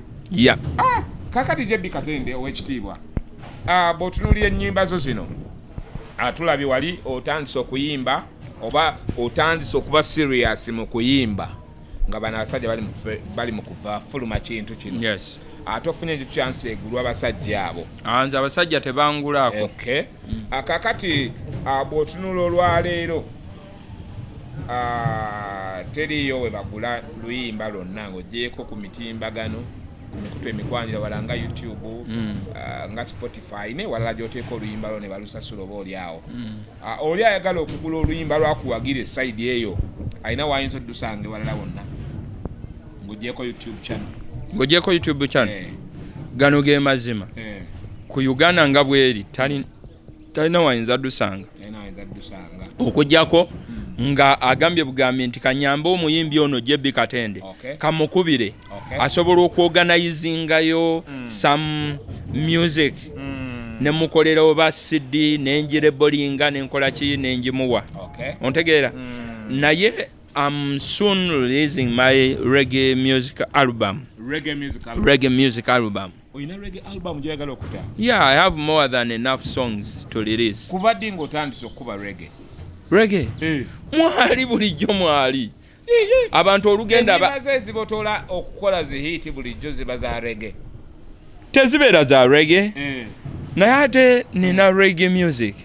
Kakati JB Katende owekitiibwa, Bw'otunuulira ennyimba zo zino, tulabye wali otandise okuyimba oba otandise okuba serious mu kuyimba nga bano abasajja bali mu kuva fuluma kintu kino. Yes. Ate ofunye ekyo chance egulwa abasajja abo. Nze abasajja tebangulaako. Okay. Kakati bw'otunula olwaleero, teriiyo we bagula luyimba lwonna ng'ogyeko ku mitimbagano, ku mikutu emikwanira wala nga YouTube, nga Spotify ne walala gy'oteeka oluyimba lwo ne balusasula oba oli awo. Oli ayagala okugula oluyimba lwakuwagira e side eyo, alina wayinza oddusanga ewalala wonna ng'ogyeko YouTube channel? Ng'ogyeko YouTube channel? Eh. Gano ge mazima. Ku Uganda nga bweri talina wayinza ddusanga. Alina wayinza ddusanga. Okugyako nga agambye bugambye nti kanyambe omuyimbi ono JB Katende, kamukubire, asobola okuorganizingayo some music, nemukolera oba CD, nengirecordinga, nenkola ki, nengimuwa. Ontegeera? Naye I'm soon releasing my reggae music album. Reggae music album. Reggae music album. Olina reggae album gy'oyagala okuta? Yeah, I have more than enough songs to release. Kuva ddi ng'otandise okukuba reggae? Reggae mwali bulijjo, mwali abantu olugenda Ennyimba ze ezibotola okukola zi hit bulijjo ziba za reggae? Tezibeera za reggae, naye ate nina reggae music.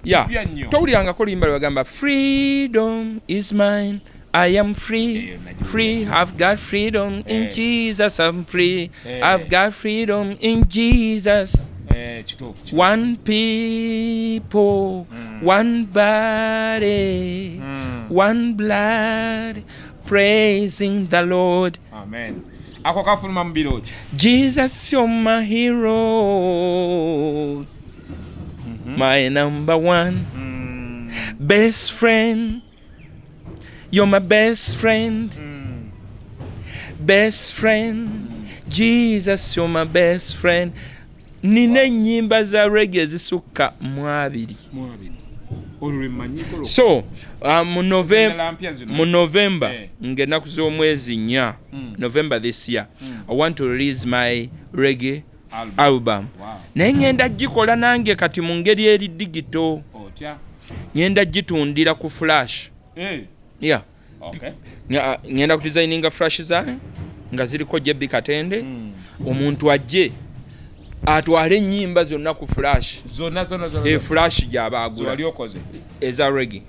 Yeah. Kipya nnyo. Towulirangako oluyimba lwe bagamba "Freedom is mine, I am free"? Eyo nagiwulira. Free, I've got freedom in Jesus, I'm free. I've got freedom in Jesus. Kituufu. One people, one body, one blood, praising the Lord. Amen. Ako kafuluma mu birooki? Jesus, you're my hero, my number one best friend. You're my best friend, best friend. Jesus, you're my best friend. Nina ennyimba za reggae ezisukka mu 20. Mu 20. Olwo lwe mmanyiko. So mu Endala mpya zino. Mu November, ng'ennaku z'omwezi 4, November this year, I want to release my reggae Album. album. Naye ŋŋenda gikola nange kati mu ngeri eri digital. Otya? Ŋŋenda gitundira ku flash. Yeah. Ŋŋenda kudesigninga flash zange nga ziriko JB Katende. Omuntu ajje atwale ennyimba zonna ku flash. Zonna zonna zonna? E flash gy'aba agula. Zewali okoze. Eza reggae.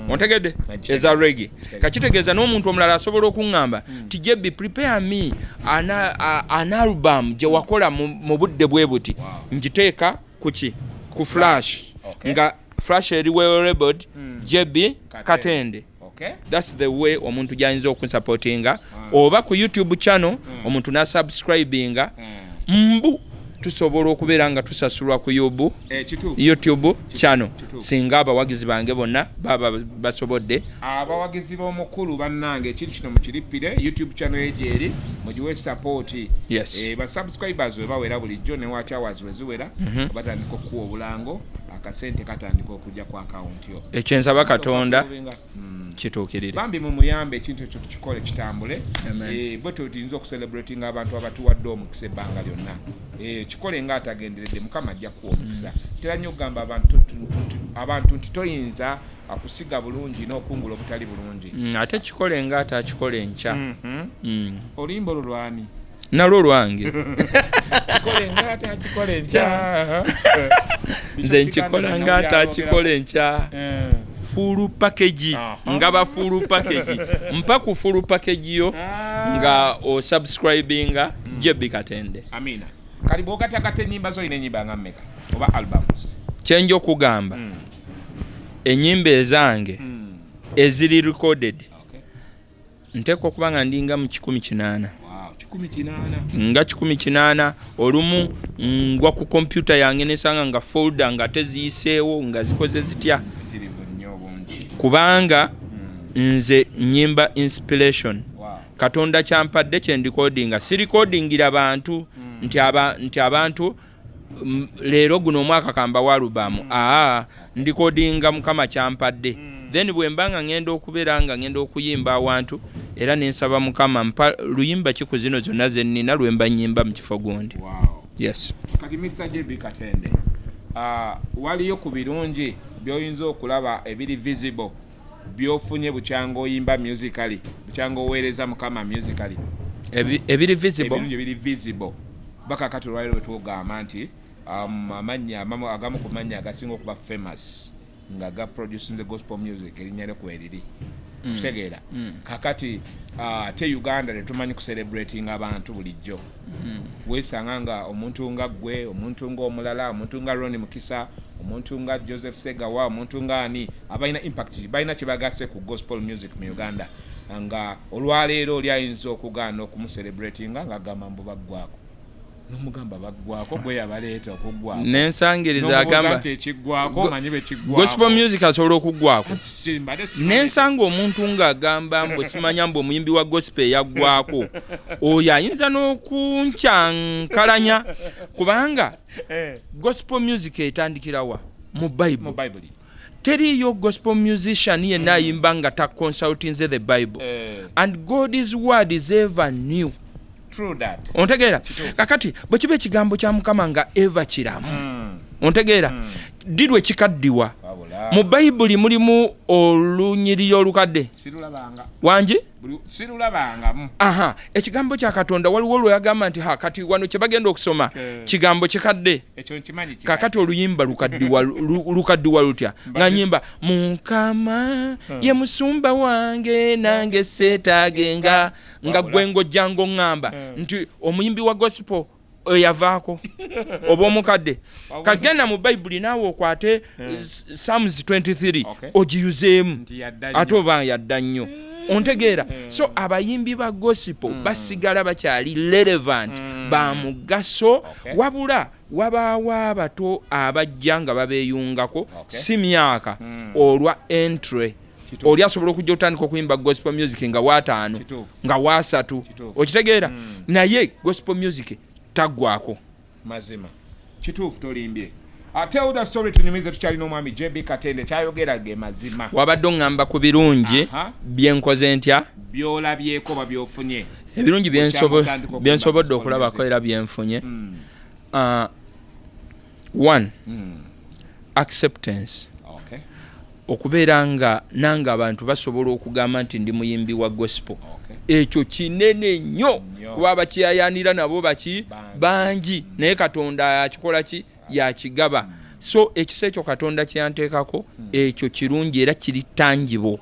Ontegedde? Nakitegedde. Eza reggae. Kakitegeeza n'omuntu omulala asobola okuŋŋamba ti, "JB, prepare me an album gye wakola mu budde bwe buti." Ngiteeka kuki? Ku flash. Nga flash eri well labeled JB Katende. Katende. That's the way omuntu gyayinza okunsupportinga, oba ku YouTube channel omuntu nasubscribinga. Mbu tusobola okubeera nga tusasulwa ku Kituufu. YouTube channel Kituufu. singa abawagizi bange bonna baba basobodde. Abawagizi b'omukulu bannange, ekintu kino mukirippire. YouTube channel ye gyeri, mugiwe support. Yes. Basubscribers we bawera bulijjo ne watch hours we ziwera, batandika okukuwa obulango, akasente katandika okujja ku akawunti yo. Ekyensaba Katonda kituukirire. Bambi mumuyambe, ekintu ekyo tukikole kitambule. Amen. Bwe tuyinza okucelebratinga abantu abatuwadde omukisa ebbanga lyonna. Kikole nga atagenderedde, Mukama ajja kuwa omukisa. Tera nnyo okugamba abantu nti toyinza akusiga bulungi n'okungula obutali bulungi. Ate kikole nga ate akikola enkya. Oluyimba olwo lwani? Nalwo lwange. Kikole nga ate akikola enkya. Nze nkikola nga ate akikola enkya. Full package. Nga ba full package, mpa ku full package yo nga osubscribinga JB Katende. Amina. Kali bw'ogatagatta ennyimba zo, olina ennyimba nga mmeka oba albums? Kyenja okugamba, ennyimba ezange eziri recorded, nteekwa okuba nga ndinga mu 180. Wow, 180. Nga 180. Olumu ngwa ku kompyuta yange nesanga nga folder nga teziyiseewo nga zikoze zitya. Kirivu nnyo obungi. Kubanga nze nyimba inspiration. Katonda kyampadde kyendikodinga, sirikodingira bantu nti abantu leero guno omwaka kambawa album. Aa, ndikodinga Mukama kyampadde. Then bwe mba nga ngenda okubeera nga ngenda okuyimba awantu, era nensaba Mukama, mpa luyimba ki ku zino zonna zennina lwe mba nyimba mu kifo gundi. Wow. Yes. Kati Mr JB Katende, waliyo ku birungi by'oyinza okulaba ebiri visible by'ofunye bukyanga oyimba musically, bukyanga oweereza Mukama musically? Ebiri visible? Ebirungi ebiri visible bakakati olwaliro bwe twogamba nti amannya agamu ku mannya agasinga okuba famous nga ga producing the gospel music, erinnya lyo kweriri. Kitegeera? Kakati ate Uganda tetumanyi kucelebrating abantu bulijjo. Weesanga nga omuntu nga ggwe, omuntu nga omulala, omuntu nga Ronnie Mukisa, omuntu nga Joseph Segawa, omuntu nga ani, abalina impact, balina kyebagasse ku gospel music mu Uganda, nga olwaleero oli ayinza okugaana okumucelebratinga ng'agamba mbu baggwako, nomugamba baggwako, gwe yabaleeta okuggwako. Nensangiriza agamba nti ekiggwako omanyi bwe gospel music asobola okuggwako. Mbadde sikimanyi. Nensanga omuntu ng'agamba mbu simanya mbu omuyimbi wa gospel eyaggwako, oyo ayinza n'okunkyankalanya, kubanga gospel music etandikirawa? Mu mu Bible. Bayibuli. Teriiyo gospel musician yenna ayimba nga taconsultinze the Bible. And God's word is ever new. True that. Ontegeera? Kakati bwe kiba ekigambo kya Mukama nga eva kiramu, ontegeera, ddi lwe kikaddiwa? Wabula Mu Bayibuli mulimu olunyiriri olukadde? Sirulabanga. Wangi? Sirulabangamu. Aha, ekigambo kya Katonda waliwo lwe yagamba nti ha, kati wano kye bagenda okusoma kigambo kikadde? Ekyo nkimanyi kikadde. Kakati oluyimba lukaddiwa lukaddiwa lutya nga nyimba Mukama ye musumba wange, nange seetaagenga, nga Wabula. gwe ng'ojjanga oŋŋamba nti omuyimbi wa gospel eyavaako oba omukadde? Kagenda mu Bayibuli naawe okwate Psalms 23 ogiyuzeemu. Nti yadda Ate nnyo. oba yadda nnyo, ontegeera? So abayimbi ba gospel basigala bakyali relevant, ba mugaso. Wabula wabaawo abato abajja nga babeeyungako, si myaka olwa entry. Oli asobola okujja otandika okuyimba gospel music nga waataano, nga waasatu. Okitegeera? Naye gospel music taggwako. Mazima kituufu, tolimbye. Tell the story, tunyumize. Tukyalina omwami JB Katende, kyayogera ge mazima. Wabadde oŋŋamba ku birungi byenkoze ntya? Byolabyeko oba byofunye. Ebirungi Otandika okuyimba byensobodde gospel okulabako music. era byenfunye. One, acceptance. Okubeera nga nange abantu basobola okugamba nti ndi muyimbi wa gospel, ekyo kinene nnyo. Nnyo. Kuba abakiyayanira nabo baki? Bangi. Bangi, naye Katonda akikola ki? Yakigaba. So ekisa ekyo Katonda kyeyanteekako, ekyo kirungi era kiri tangible.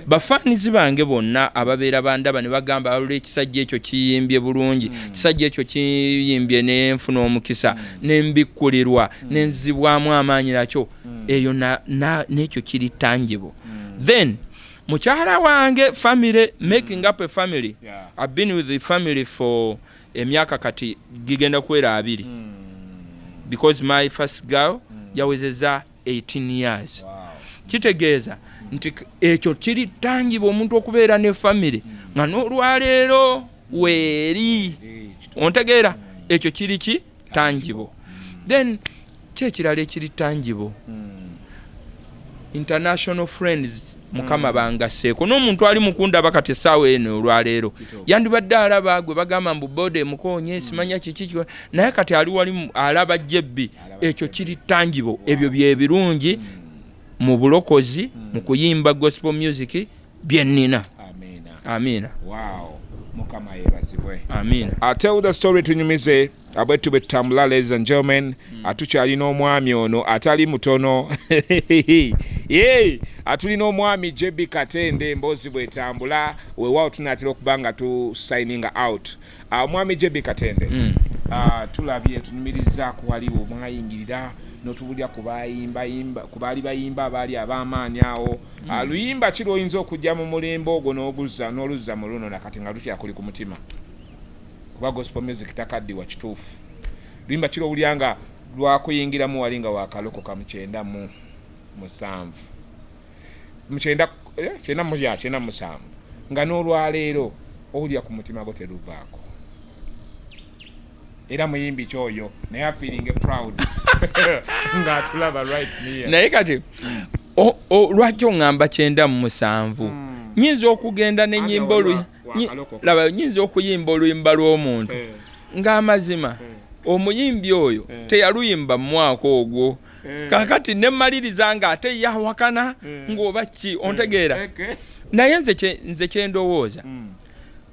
Bafaanizi bange bonna ababeera bandaba ne bagamba, "Wabula ekisajja ekyo kiyimbye bulungi, kisajja ekyo kiyimbye," nenfuna omukisa nembikkulirwa nenzibwamu amaanyi nakyo eyo n'ekyo kiri tangible. Then mukyala wange, family, making up a family. I've been with the family for emyaka kati gigenda kuwera 20, because my first girl yawezeza 18 years. Kitegeeza nti ekyo kiri tangible, omuntu okubeera ne family nga n'olwaleero weeri. Ontegeera? Ekyo kiri ki? Tangible. Then kyekirala ekiri tangible, international friends. Mukama bangaseeko n'omuntu ali mukundaba kati essaawa eno olwaleero, yandibadde alaba gwe bagamba mbu boda emukoonye, simanya kiki naye kati ali wali alaba jebbi. Ekyo kiri tangible. Ebyo byebirungi mu bulokozi, mu kuyimba gospel music byennina. Amiina. Amiina. Wow, Mukama yeebazibwe. Amiina. Tell the story, tunyumize bwetu bwe tutambula. Ladies and gentlemen, tukyalina omwami ono atali mutono. Ye atulina omwami JB Katende. Emboozi bwetambula, weewaawo tunaatera okuba nga tu signing out. Omwami JB Katende, tulabye tunyumirizaako waliwo mwayingirira n'otubulira ku bayimbayimba, ku baali bayimba abaali ab'amaanyi awo. Luyimba ki lwoyinza okujja mu mulembe ogwo n'oguzza n'oluzza mu luno nakati nga lukyakuli ku mutima? Kuba gospel music takaddiwa. Kituufu, luyimba kiro owulira nga lwakuyingiramu wali nga wakalokoka mu 97, mu kyenda, kyenda mu ya 97, nga n'olwaleero owulira ku mutima gwo teruvaako? Era muyimbi kyoyo naye afeeling proud ng'atulaba right here. Naye kati lwaki oŋŋamba 97? Nyinza okugenda nenyimba Anti wakalokoka. Laba, nyinza okuyimba oluyimba lw'omuntu ng'amazima. Omuyimbi oyo teyaluyimba mu mwaka ogwo. Kakati nemmaliriza nga ate yawakana ng'oba ki, ontegeera? Naye nze kyendowooza,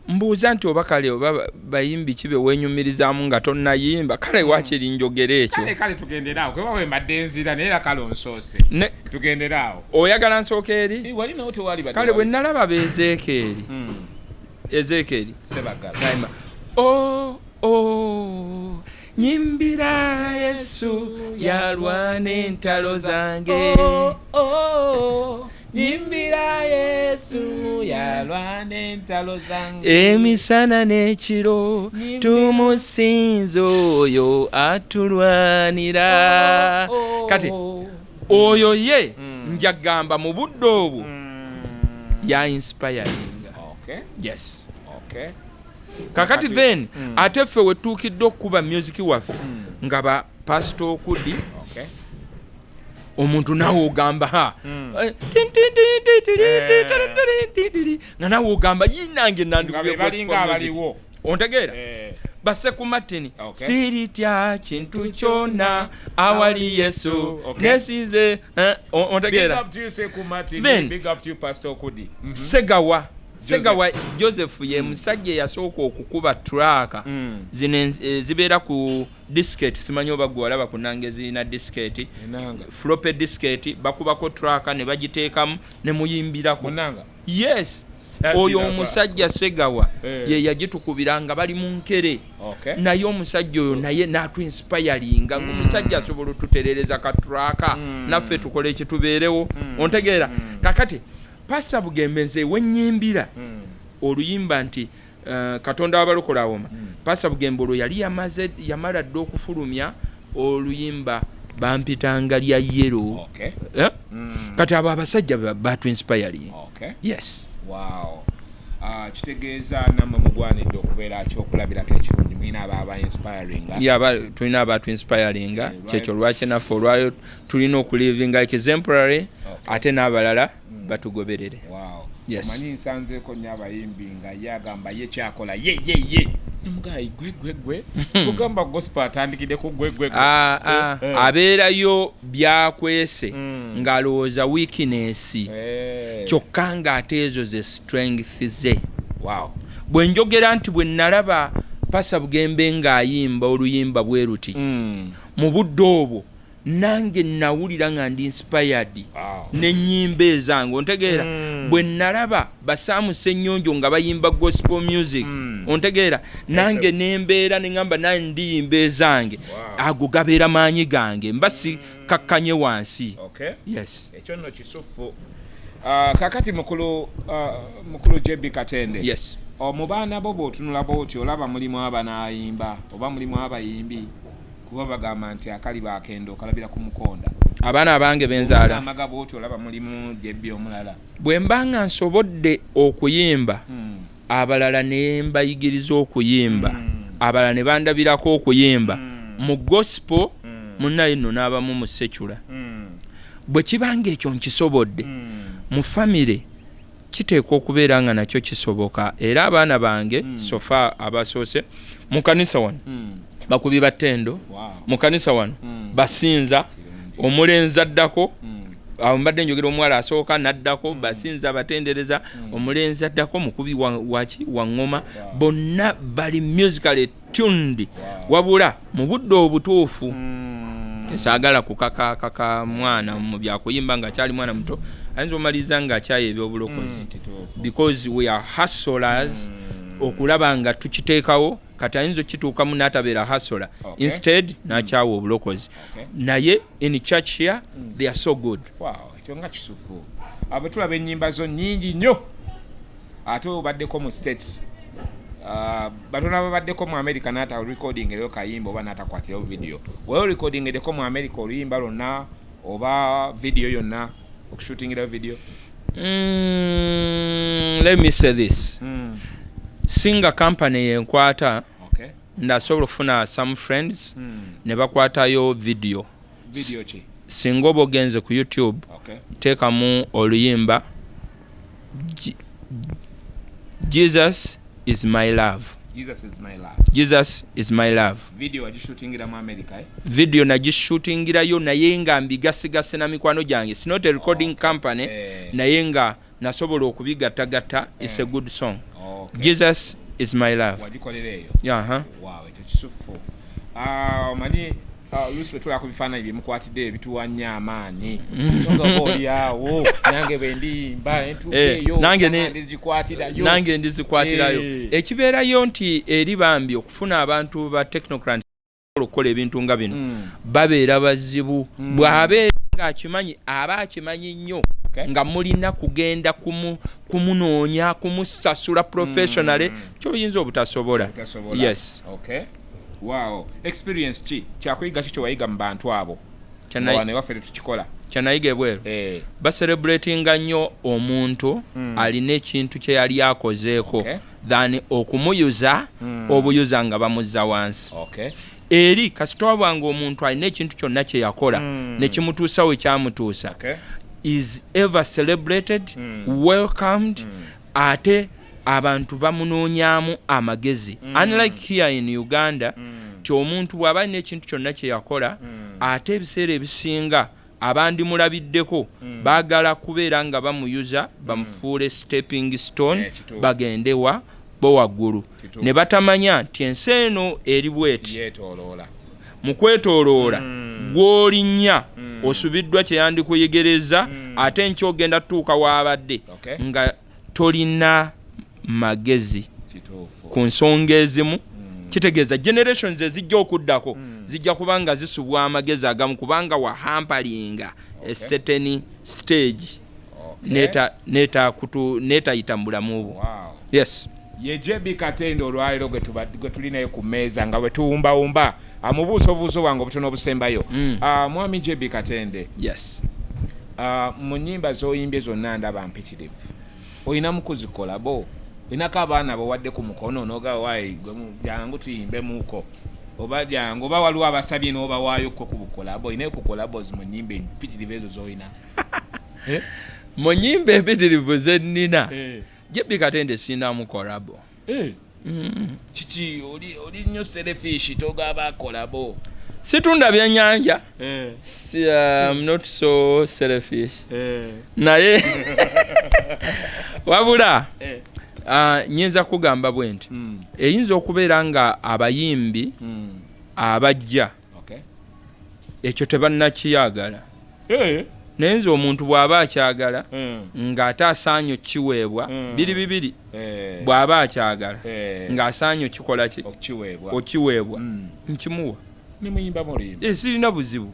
mbuuza nti oba kale oba bayimbi ki be weenyumirizaamu nga tonnayimba? Kale waakiri njogera ekyo. Kale kale, tugenderaawo, kuba we mbadde nzira, naye era kale onsoose. Tugenderaawo. Oyagala nsooka eri? Wali nawo tewali badde. Kale bwe wali. Nalaba beezeekeeri, Ezeekeeri Sebagala. Naima oh, oh, nyimbira Yesu yalwana entalo zange. Oh, nyimbira Yesu yalwana entalo zange. Emisana n'ekiro tumusinza oyo atulwanira. Kati oyo ye njagamba mu budde obwo ya inspiringa. Yes. Kakati then ate ffe wetuukidde okukuba music waffe nga ba Pastor Okudi, omuntu naawe ogamba ha Eh, tin, tin, tin, tin, tin, tin, tin, tin, tin, tin, nga naawe ogamba yinange Nga nandikubye be balinga gospel music. abaliwo. Ontegeera? Baseku Martin, siritya kintu kyonna awali Yesu, nesize Big ontegeera? up to you, Seku Martin. Big up to you, Pastor Okudi. Segawa, Segawa Joseph ye musajja eyasooka okukuba track zino zibeera ku diskette. Simanyi oba gwe walaba ku nange zirina diskette. Enanga. Floppy diskette, bakubako track ne bagiteekamu ne muyimbirako. Munanga. Yes. Sagira Oyo omusajja Segawa ye yagitukubira nga bali mu nkere. Naye omusajja oyo naye n'atuinspiringa nga omusajja asobola otuterereza ka track, naffe tukole ekitubeerewo, ontegeera? Kakati Pastor Bugembe, nze wenyimbira oluyimba nti Katonda w'abalokole awoma, Pastor Bugembe olwo yali yamaze, yamala dde okufulumya oluyimba Bampitanga lya Yellow. Eh? Kati abo abasajja batuinspiringa. Yes. Wow. Ah, kitegeeza nammwe mugwanidde okubeera kyokulabirako ekirungi, mulina aba inspiringa. Yeah, tulina abatuinspiringa. Kyekyo lwaki naffe olwayo tulina okulivinga exemplary, ate n'abalala batugoberere. Yes. Omanyi nsanzeeko nnyo abayimbi nga ye agamba ye kyakola ye ye ye mugayi gwe gwe gwe kugamba gospel atandikidde ku gwe gwe gwe. Ah, ah, abeerayo byakwese ng'alowooza weakness, kyokka ng'ate ezo ze strength ze. Bwe njogera nti bwe nalaba Pastor Bugembe ng'ayimba oluyimba bwe luti mu budde obwo, nange nawulira nga ndi inspired n'ennyimba ezange, ontegeera? Bwe nalaba Basaamu Ssennyonjo nga bayimba gospel music, ontegeera, nange nembeera neŋŋamba nange ndiyimba ezange. Ago gabeera maanyi gange, mba sikakkanye wansi. Yes. Ekyo nno kisufu. Ah, kakati mukulu, mukulu JB Katende, Yes. Mu baana bo bw'otunula bw'oti olaba mulimu abanaayimba oba mulimu abayimbi? Kuba bagamba nti akaliba akendo okalabira ku mukonda. Abaana abange benzaala, amaga bw'oti olaba mulimu JB omulala? Bwe mba nga nsobodde okuyimba, abalala ne mbayigiriza okuyimba, abalala ne bandabirako okuyimba mu gospel, munnaye nno n'abamu mu secular, bwe kiba nga ekyo nkisobodde mu famire, kiteekwa okubeera nga nakyo kisoboka. Era abaana bange so far abasoose mu kanisa wano bakubi ba ttendo. Mu kanisa wano basinza. Omulenzi addako, awo mbadde njogera omuwala asooka n'addako, basinza, batendereza. Omulenzi addako mukubi waki wa ŋŋoma. Bonna bali musically tuned, wabula mu budde obutuufu. Saagala kukakakaka mwana mu byakuyimba ng'akyali mwana muto, ayinza omaliriza ng'akyaye ebyobulokozi, because we are hustlers. Okulaba nga tukiteekawo kati ayinza okituukamu n'atabeera hustler, instead n'akyawa obulokozi. Naye in church here they are so good. Wow, ekyo nga kisufu. Abo tulaba ennyimba zo nnyingi nnyo, ate obaddeko mu States. Ah, batono ababaddeko mu America n'ata recording eyo kayimba oba n'atakwatirayo video. Wewe recording edeko mu America oluyimba lwonna oba video yonna, okushootingirayo video? Let me say this, singa company yenkwata, ndasobola okufuna some friends ne bakwatayo video. Video ki? Singa oba ogenze ku YouTube, teekamu oluyimba Jesus Is My Love. Jesus Is My Love. Jesus Is My Love. Video wagishootingira mu America, eh? Video nagishootingirayo, naye nga mbigasigase na mikwano gyange. It's not a recording company, naye nga nasobola okubigattagatta. It's a good song. Jesus Is My Love. Wagikolera eyo? Aha. Wow, ekyo kisufu. Ah, omanyi, oluusi bwe tulaba ku bifaananyi byemukwatidde ebituwa nnyo amaanyi, so nga oba oli awo, nange bwe ndiyimba entuuka eyo, osanga ndizikwatirayo. Nange ndizikwatirayo. Ekibeerayo nti eri bambi okufuna abantu ba technocrats okukola ebintu nga bino, babeera bazibu. Bw'abeera ng'akimanyi, aba akimanyi nnyo, nga mulina kugenda kumunoonya, kumusasula professionally, kyoyinza obutasobola. Obutasobola. Yes. Okay. Wow. Experience ki, kyakuyiga ki kyewayiga mu bantu abo? Wano ewaffe tetukikola. Kyanayiga ebweru, bacelebratinga nnyo omuntu alina ekintu kye yali akozeeko than okumuyuza obuyuza nga bamuzza wansi. Eri kasita wabanga omuntu alina ekintu kyonna kye yakola ne kimutuusa we kyamutuusa, is ever celebrated, welcomed, ate abantu bamunoonyaamu amagezi, unlike here in Uganda, ti omuntu bw'aba alina ekintu kyonna kye yakola, ate ebiseera ebisinga abandimulabiddeko baagala kubeera nga bamuyuza, bamufuule stepping stone, bagende wa bo waggulu, ne batamanya nti ensi eno eri bweti. Yeetooloola. Mu kwetooloola, gw'olinnya osubiddwa kye yandikuyegereza, ate nkyogenda tutuuka waabadde nga tolina magezi ku nsonga ezimu. Kitegeeza generations ezijja okuddako zijja kuba nga zisubwa amagezi agamu, kubanga wahampalinga a certain stage netayita mu bulamu bwo. Yes. Ye JB Katende olwaleero gwe tuli naye ku mmeeza nga bwe tuwumbawumba, amubuusa obuuzo bwange obutono obusembayo. Ah, mwami JB Katende, Yes. Mu nnyimba z'oyimbye zonna ndaba mpitirivu, olinamu kuzikolabo, olinako abaana bowadde ku mukono noga wayi jangu tuyimbemuko, oba jangu, oba waliwo abasabye n'obawaayokko ku bukolabo? Olinayo ku collabos mu nnyimba empitirivu ezo z'olina? Mu nnyimba empitirivu zennina, JB Katende sinamu collabo. Kiki, oli nnyo selfish, togaba collabo? Situndya byennyanja. I'm not so selfish, naye wabula nyinza kugamba bwe nti eyinza okubeera nga abayimbi abajja ekyo tebannakiyagala, naye nze omuntu bw'aba akyagala ng'ate asaanye okkiweebwa, biri bibiri. Bw'aba akyagala ng'asaanye okikola ki, okukiweebwa, okiweebwa, nkimuwa. Nemuyimba muluyimba? Sirina buzibu.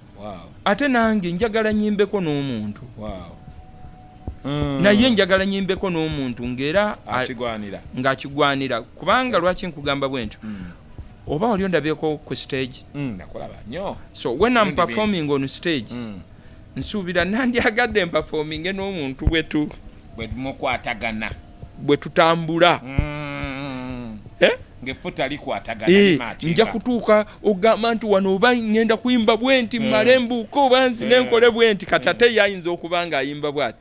Ate nange njagala nyimbeko n'omuntu, naye njagala nyimbeko n'omuntu ng'era akigwanira. Ng'akigwanira. Kubanga lwaki nkugamba bwe ntyo, oba wali ondabyeko ku stage? Nakulaba nnyo. So when I'm Ebintu bingi. performing on stage, nsuubira nandyagadde mperforminge n'omuntu bwetu Bwe mukwatagana. Bwe tutambula. Eh? Ng'effuta likwatagana, limatchinga. Nja kutuuka ogamba nti wano oba ngenda kuyimba bwe nti, mmale mbuuke, oba nzine nkole bwe nti. Kati ate ye ayinza okuba ng'ayimba bw'ati.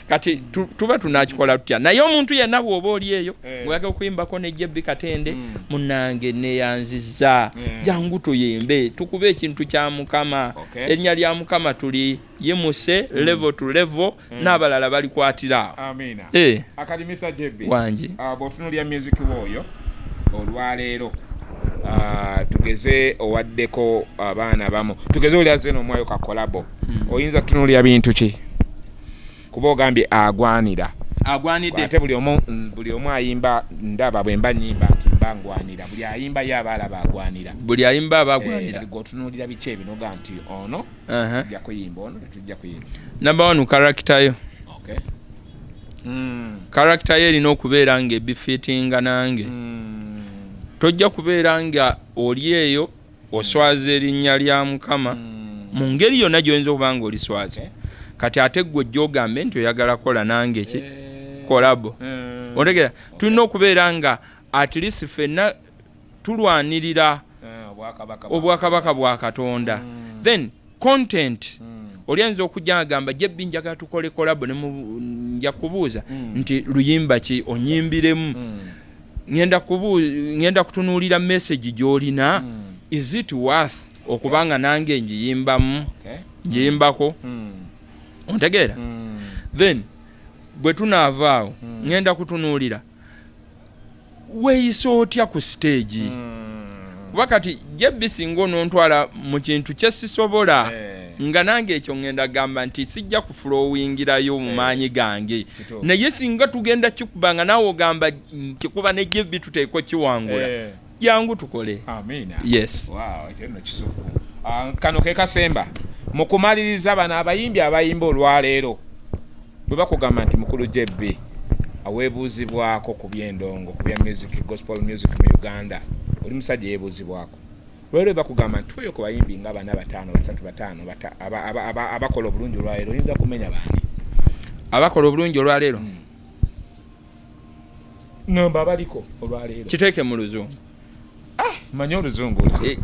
Kati tuba tunakikola tutya? Naye omuntu yenna bw'oba oli eyo ng'oyagala okuyimbako ne JB Katende, munnange, neyanziza, jangu tuyimbe, tukube ekintu kya Mukama. Erinnya lya Mukama tuli yimuse level to level, n'abalala balikwatira awo. Amiina. Akalimisa JB, Wangi. Bw'otunuulira music w'oyo olwaleero, tugeze owaddeko abaana bamu, tugeze oli azze n'omwayo ka collabo, oyinza kutunuulira bintu ki? Kuba ogambye agwanira. Agwanidde. Ate buli omu ayimba, ndaba bwe mba nyimba nti mba ngwanira, buli ayimba ye aba alaba agwanira. Buli ayimba aba agwanira. Gwe otunuulira biki ebinoga nti ono tujja kuyimba, ono tetujja kuyimba? Number one, character yo. Character yo erina okubeera nga ebifittinga nange. Tojja kubeera nga oli eyo oswaza erinnya lya Mukama mu ngeri yonna gy'oyinza okuba nga oliswaza. Kati ate gwe ojja ogambe nti oyagala kola nange ki, collabo. Otegera, tulina okubeera nga at least ffenna tulwanirira obwakabaka obwakabaka bwa Katonda. Then content, oli ayinza okujja agamba, "JB, njagala tukole collabo," nja kubuuza nti luyimba ki onyimbiremu? Ngenda kutunuulira message gy'olina. Is it worth okubanga nange ngiyimbamu, ngiyimbako? Ontegeera? Then bwe tunaavaawo, ngenda kutunuulira weeyisa otya ku stage, kuba kati JB, singa onontwala mu kintu kyesisobola, nga nange ekyo ngenda gamba nti sijja kufulowingirayo mu maanyi gange. Naye singa tugenda kikuba nga naawe ogamba nkikuba ne JB, tuteekwa kiwangula, jangu tukole. Amiina. Yes. Wow, ekyo nno kisufu. Ah, kano ke kasemba mu kumaliriza. Bano abayimbi abayimba olwaleero, bwe bakugamba nti mukulu JB aweebuuzibwako ku byendongo, ku bya music, gospel music mu Uganda, oli musajja yeebuuzibwako, lwaleero bwe bakugamba nti tuweyo ku bayimbi nga bana, bataano, basatu, bataano, abakola obulungi olwaleero, oyinza kumenya baani? Abakola obulungi olwaleero? Ngamba abaliko olwaleero. Kiteeke mu luzungu. Manyi oluzungu. E,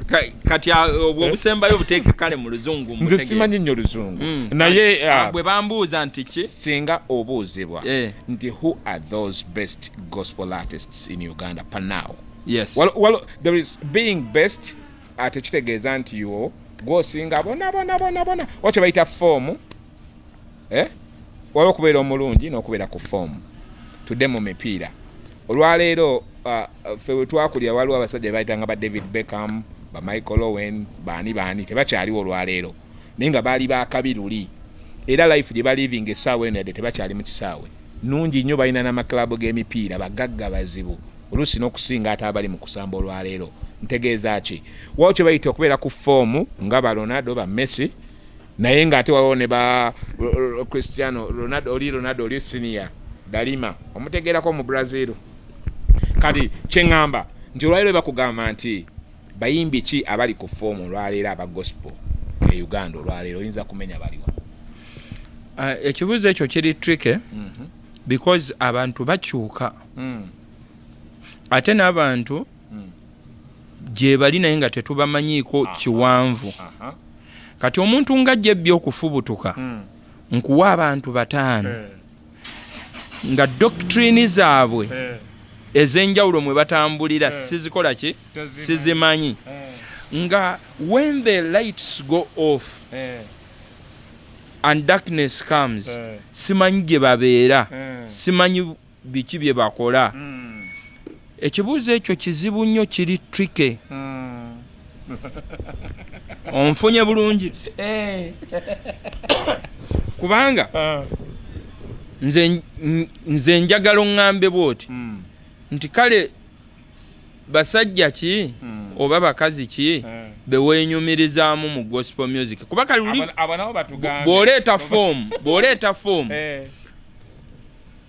kati obwo obusembayo buteeke kale mu luzungu. Nze mbutegeere. Simanyi nnyo luzungu, naye Bwe bambuuza nti ki? Singa obuuzibwa nti who are those best gospel artists in Uganda per now? Yes. Well, there is being best, ate kitegeeza nti yo gwosinga bona bona bona bona. Wakyo bayita form, eh? Waliwo okubeera omulungi n'okubeera ku form. Tudde mu mipiira olwaleero, ffe we twakulira waliwo abasajja bayitanga ba David Beckham, ba Michael Owen, baani baani, tebakyaliwo olwaleero, naye nga baali bakabi luli, era life gye balivinga essaawa eno, yadde tebakyali mu kisaawe, nungi nnyo. Balina n'amaklabu g'emipiira, bagagga bazibu oluusi n'okusinga ate abali mu kusamba olwaleero. Ntegeeza ki? Waliwo kye bayita okubeera ku form nga ba Ronaldo, ba Messi, naye ng'ate waliwo ne ba Cristiano Ronaldo, oli Ronaldo oli senior dalima omutegeerako mu Brazil. Kati kyeŋŋamba nti olwaleero bakugamba nti bayimbi ki abali ku form olwaleero aba gospel e Uganda olwaleero, oyinza kumenya baliwa? Ekibuuzo ekyo kiri tricky because abantu bakyuka, ate n'abantu gye bali naye nga tetubamanyiiko kiwanvu. Kati omuntu nga JB okufubutuka, nkuwa abantu bataano nga doctrine zaabwe ez'enjawulo mwe batambulira sizikola ki, sizimanyi, nga when the lights go off and darkness comes, simanyi gye babeera, simanyi biki bye bakola. Ekibuuzo ekyo kizibu nnyo, kiri tricky. Onfunye bulungi? Kubanga nze njagala oŋŋambe bwoti nti kale basajja ki oba bakazi ki beweenyumirizaamu mu gospel music, kuba kale luli abo nabo batugambe. Bw'oleeta form,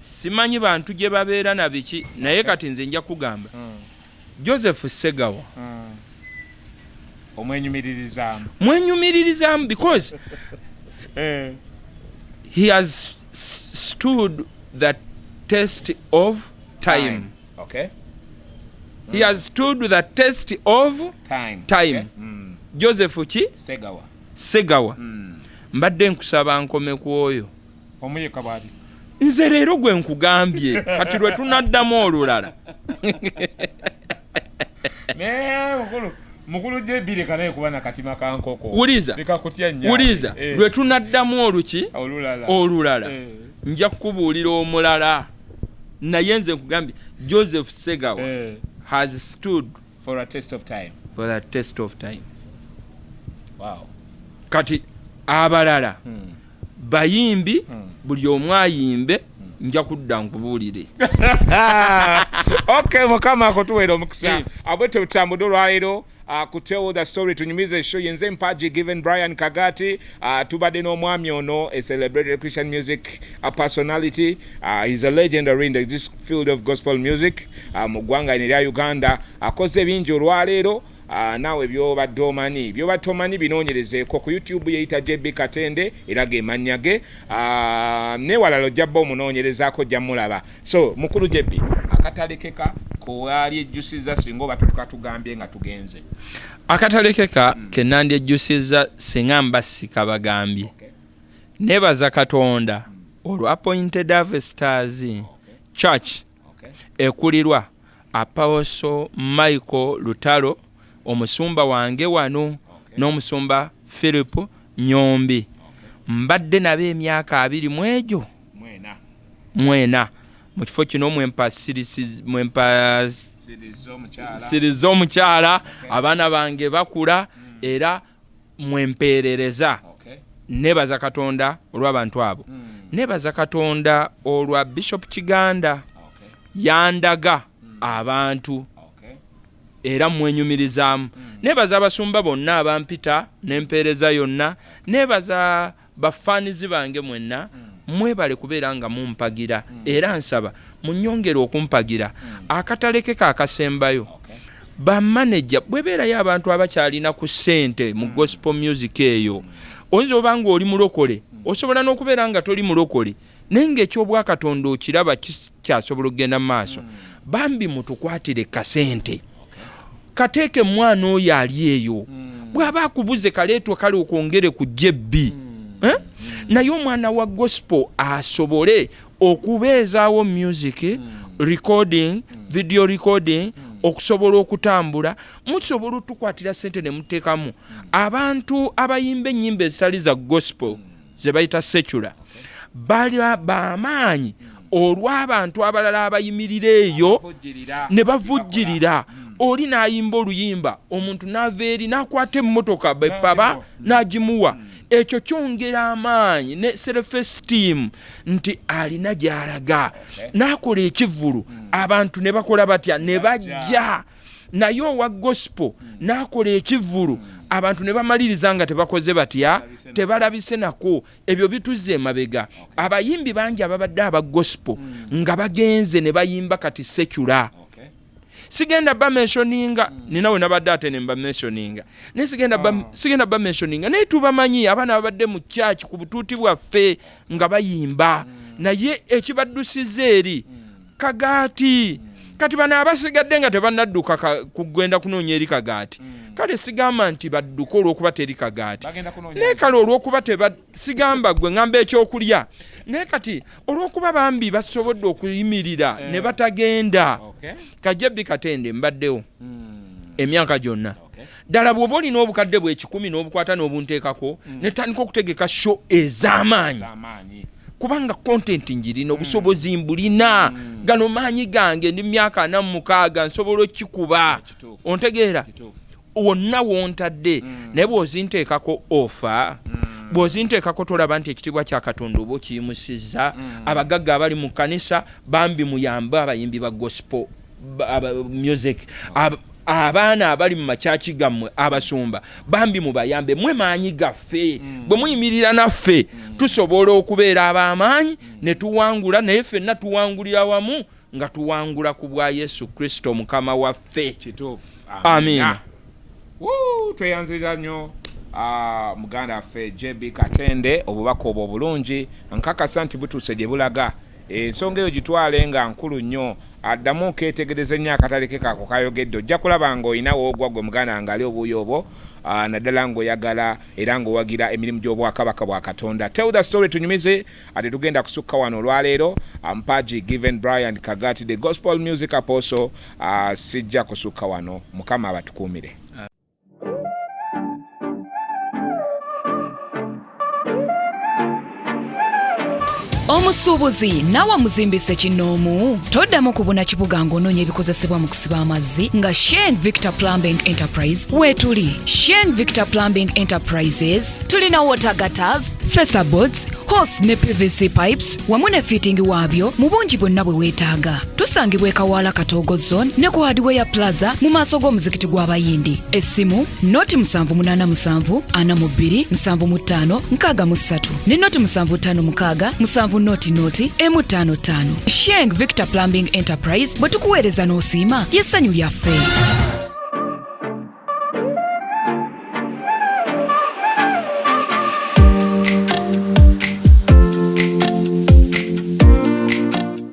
simanyi bantu gye babeera na biki, naye kati nze nja kugamba Joseph Segawa. Omwenyumiririzaamu. Mwenyumiririzaamu because he has stood the test of time. He has stood the test of time. Time. Okay. Joseph ki? Segawa. Segawa. Mbadde nkusaba nkome ku oyo. Omuyeka bwati. Nze leero gwe nkugambye, kati lwe tunaddamu olulala. Naye mukulu JB, leka naye kuba nakatima ka nkoko. Wuliza. Leka kutya nnyo. Wuliza. Lwe tunaddamu oluki? Olulala. Olulala. Nja kukubuulira omulala, naye nze nkugambye Joseph Segawa has stood for a test of time. For the test of time. Wow. Kati abalala bayimbi, buli omu ayimbe, nja kudda nkubuulire. Okay, Mukama akutuweera omukisa. Abwe tutambudde olwaleero ku Tell the Story, tunyumize show. Yenze Mpaji Given Brian Kagati. Tubadde n'omwami ono, a celebrated Christian music personality. He's a legendary in this field of gospel music mu ggwanga lino erya Uganda. Akoze bingi olwaleero. Naawe byobadde omanyi, byobadde omanyi, binoonyerezeeko ku YouTube. Yeyita JB Katende era ge mannya ge. Newalala ojja bba omunoonyerezaako, ojja mulaba. So mukulu JB, akatalekeka kowaali ejjusiza singa oba tukatugambye nga tugenze? Akatalekeka ke nandyejjusiza singa mba sikabagambye, nebaza Katonda olwa Appointed Harvesters Church ekulirwa Apostle Michael Lutalo omusumba wange wano, n'omusumba Philip Nyombi. Mbadde nabo emyaka abiri mu egyo mwena mu kifo kino mwempasiriza omukyala, abaana bange bakula, era mwempeerereza. Nebaza Katonda olw'abantu abo. Nebaza Katonda olwa Bishop Kiganda, yandaga abantu era mwenyumirizaamu. Nebaza abasumba bonna abampita n'empeereza yonna. Nebaza bafaanizi bange mwenna, mwebale kubeera nga mumpagira, era nsaba munyongere okumpagira. Akatalekeka akasembayo, bamaneja, bwebeerayo abantu abakyalina ku ssente mu gospel music eyo, oyinza oba nga oli mulokole, osobola n'okubeera nga toli mulokole, naye ng'ekyobwakatonda okiraba kyasobola okugenda mu maaso. Bambi mutukwatire kasente, kateeke mwana oyo ali eyo, bw'aba akubuze kaleetwe, kale okwongere ku jebbi, eh? Naye omwana wa gospel asobole okubeezaawo music recording, video recording, okusobola okutambula, musobola otukwatira sente ne muteekamu abantu abayimba ennyimba ezitali za gospel ze bayita secular, bali bamaanyi olw'abantu abalala abayimirira eyo ne bavujjirira. Oli n'ayimba oluyimba, omuntu n'ava eri n'akwata emmotoka bepaba n'agimuwa. Ekyo kyongera amaanyi ne self esteem nti alina gy'alaga, n'akola ekivvulu, abantu ne bakola batya? Ne bajja. Naye owa gospel n'akola ekivvulu, abantu ne bamaliriza nga tebakoze batya? Tebalabise nako. Ebyo bituzza emabega. Abayimbi bangi ababadde aba gospel nga bagenze ne bayimba kati secular. Sigenda bamentioninga, nina we nabadde ate ne mbamentioninga, naye sigenda bamentioninga, naye tubamanyi abaana babadde mu church ku butuuti bwaffe nga bayimba, naye ekibaddusiza eri kagaati. Kati bano abasigadde nga tebannadduka kugenda kunoonya eri kagaati, kale sigamba nti badduka olw'okuba teri kagaati, naye kale olw'okuba teba, sigamba gwe ŋŋamba ekyokulya, naye kati olw'okuba bambi basobodde okuyimirira ne batagenda. Kajebbi Katende, mbaddewo emyaka gyonna. Ddala bw'oba olina obukadde bw'ekikumi n'obukwata n'obunteekako, netandika okutegeka show ez'amaanyi, kubanga content njirina, obusobozi mbulina, gano maanyi gange, ndi myaka 46, nsobola okikuba. Ontegeera? Wonna wontadde, naye bw'ozinteekako ofa, bw'ozinteekako tolaba nti ekitiibwa kya Katonda oba okiyimusizza. Abagagga abali mu kkanisa, bambi muyambe abayimbi ba gospel music. Abaana abali mu makyaki gammwe, abasumba, bambi mubayambe. Mwe maanyi gaffe. Bwe muyimirira naffe, tusobola okubeera ab'amaanyi ne tuwangula, naye ffenna tuwangulira wamu nga tuwangula ku bwa Yesu Kristo Mukama waffe. Amiina. Tweyanziriza nnyo, muganda waffe JB Katende, obubaka obwo obulungi. Nkakasa nti butuuse gye bulaga. Ensonga eyo gitwale nga nkulu nnyo, addamu okeetegereza ennyo akataleke kako kayogedde, ojja kulaba ng'olina woogwa gwe muganda wange ali obuuyi obwo, naddala ng'oyagala era ng'owagira emirimu gy'obwakabaka bwa Katonda. Tell the story, tunyumize ate tugenda kusukka wano olwaleero. Mpaji Given Brian Kagati, the gospel music apostle, sijja kusukka wano. Mukama abatukuumire. Omusuubuzi naawe muzimbise kinoomu, toddamu kubuna kibuga ng'onoonya ebikozesebwa mu kusiba amazzi nga Sheng Victor Plumbing Enterprise weetuli. Sheng Victor Plumbing Enterprises tulina water gutters, fascia boards, hose ne PVC pipes wamu ne fitting waabyo mu bungi bwonna bwe weetaaga. Tusangibwa e Kawaala, Katoogo Zone ne ku Hardware Plaza mu maaso g'omuzikiti gw'Abayindi. Essimu 078 42 75 63 ne 0756 7 0 0 155. Sheng Victor Plumbing Enterprise, bwe tukuweereza n'osiima, ly'essanyu lyaffe.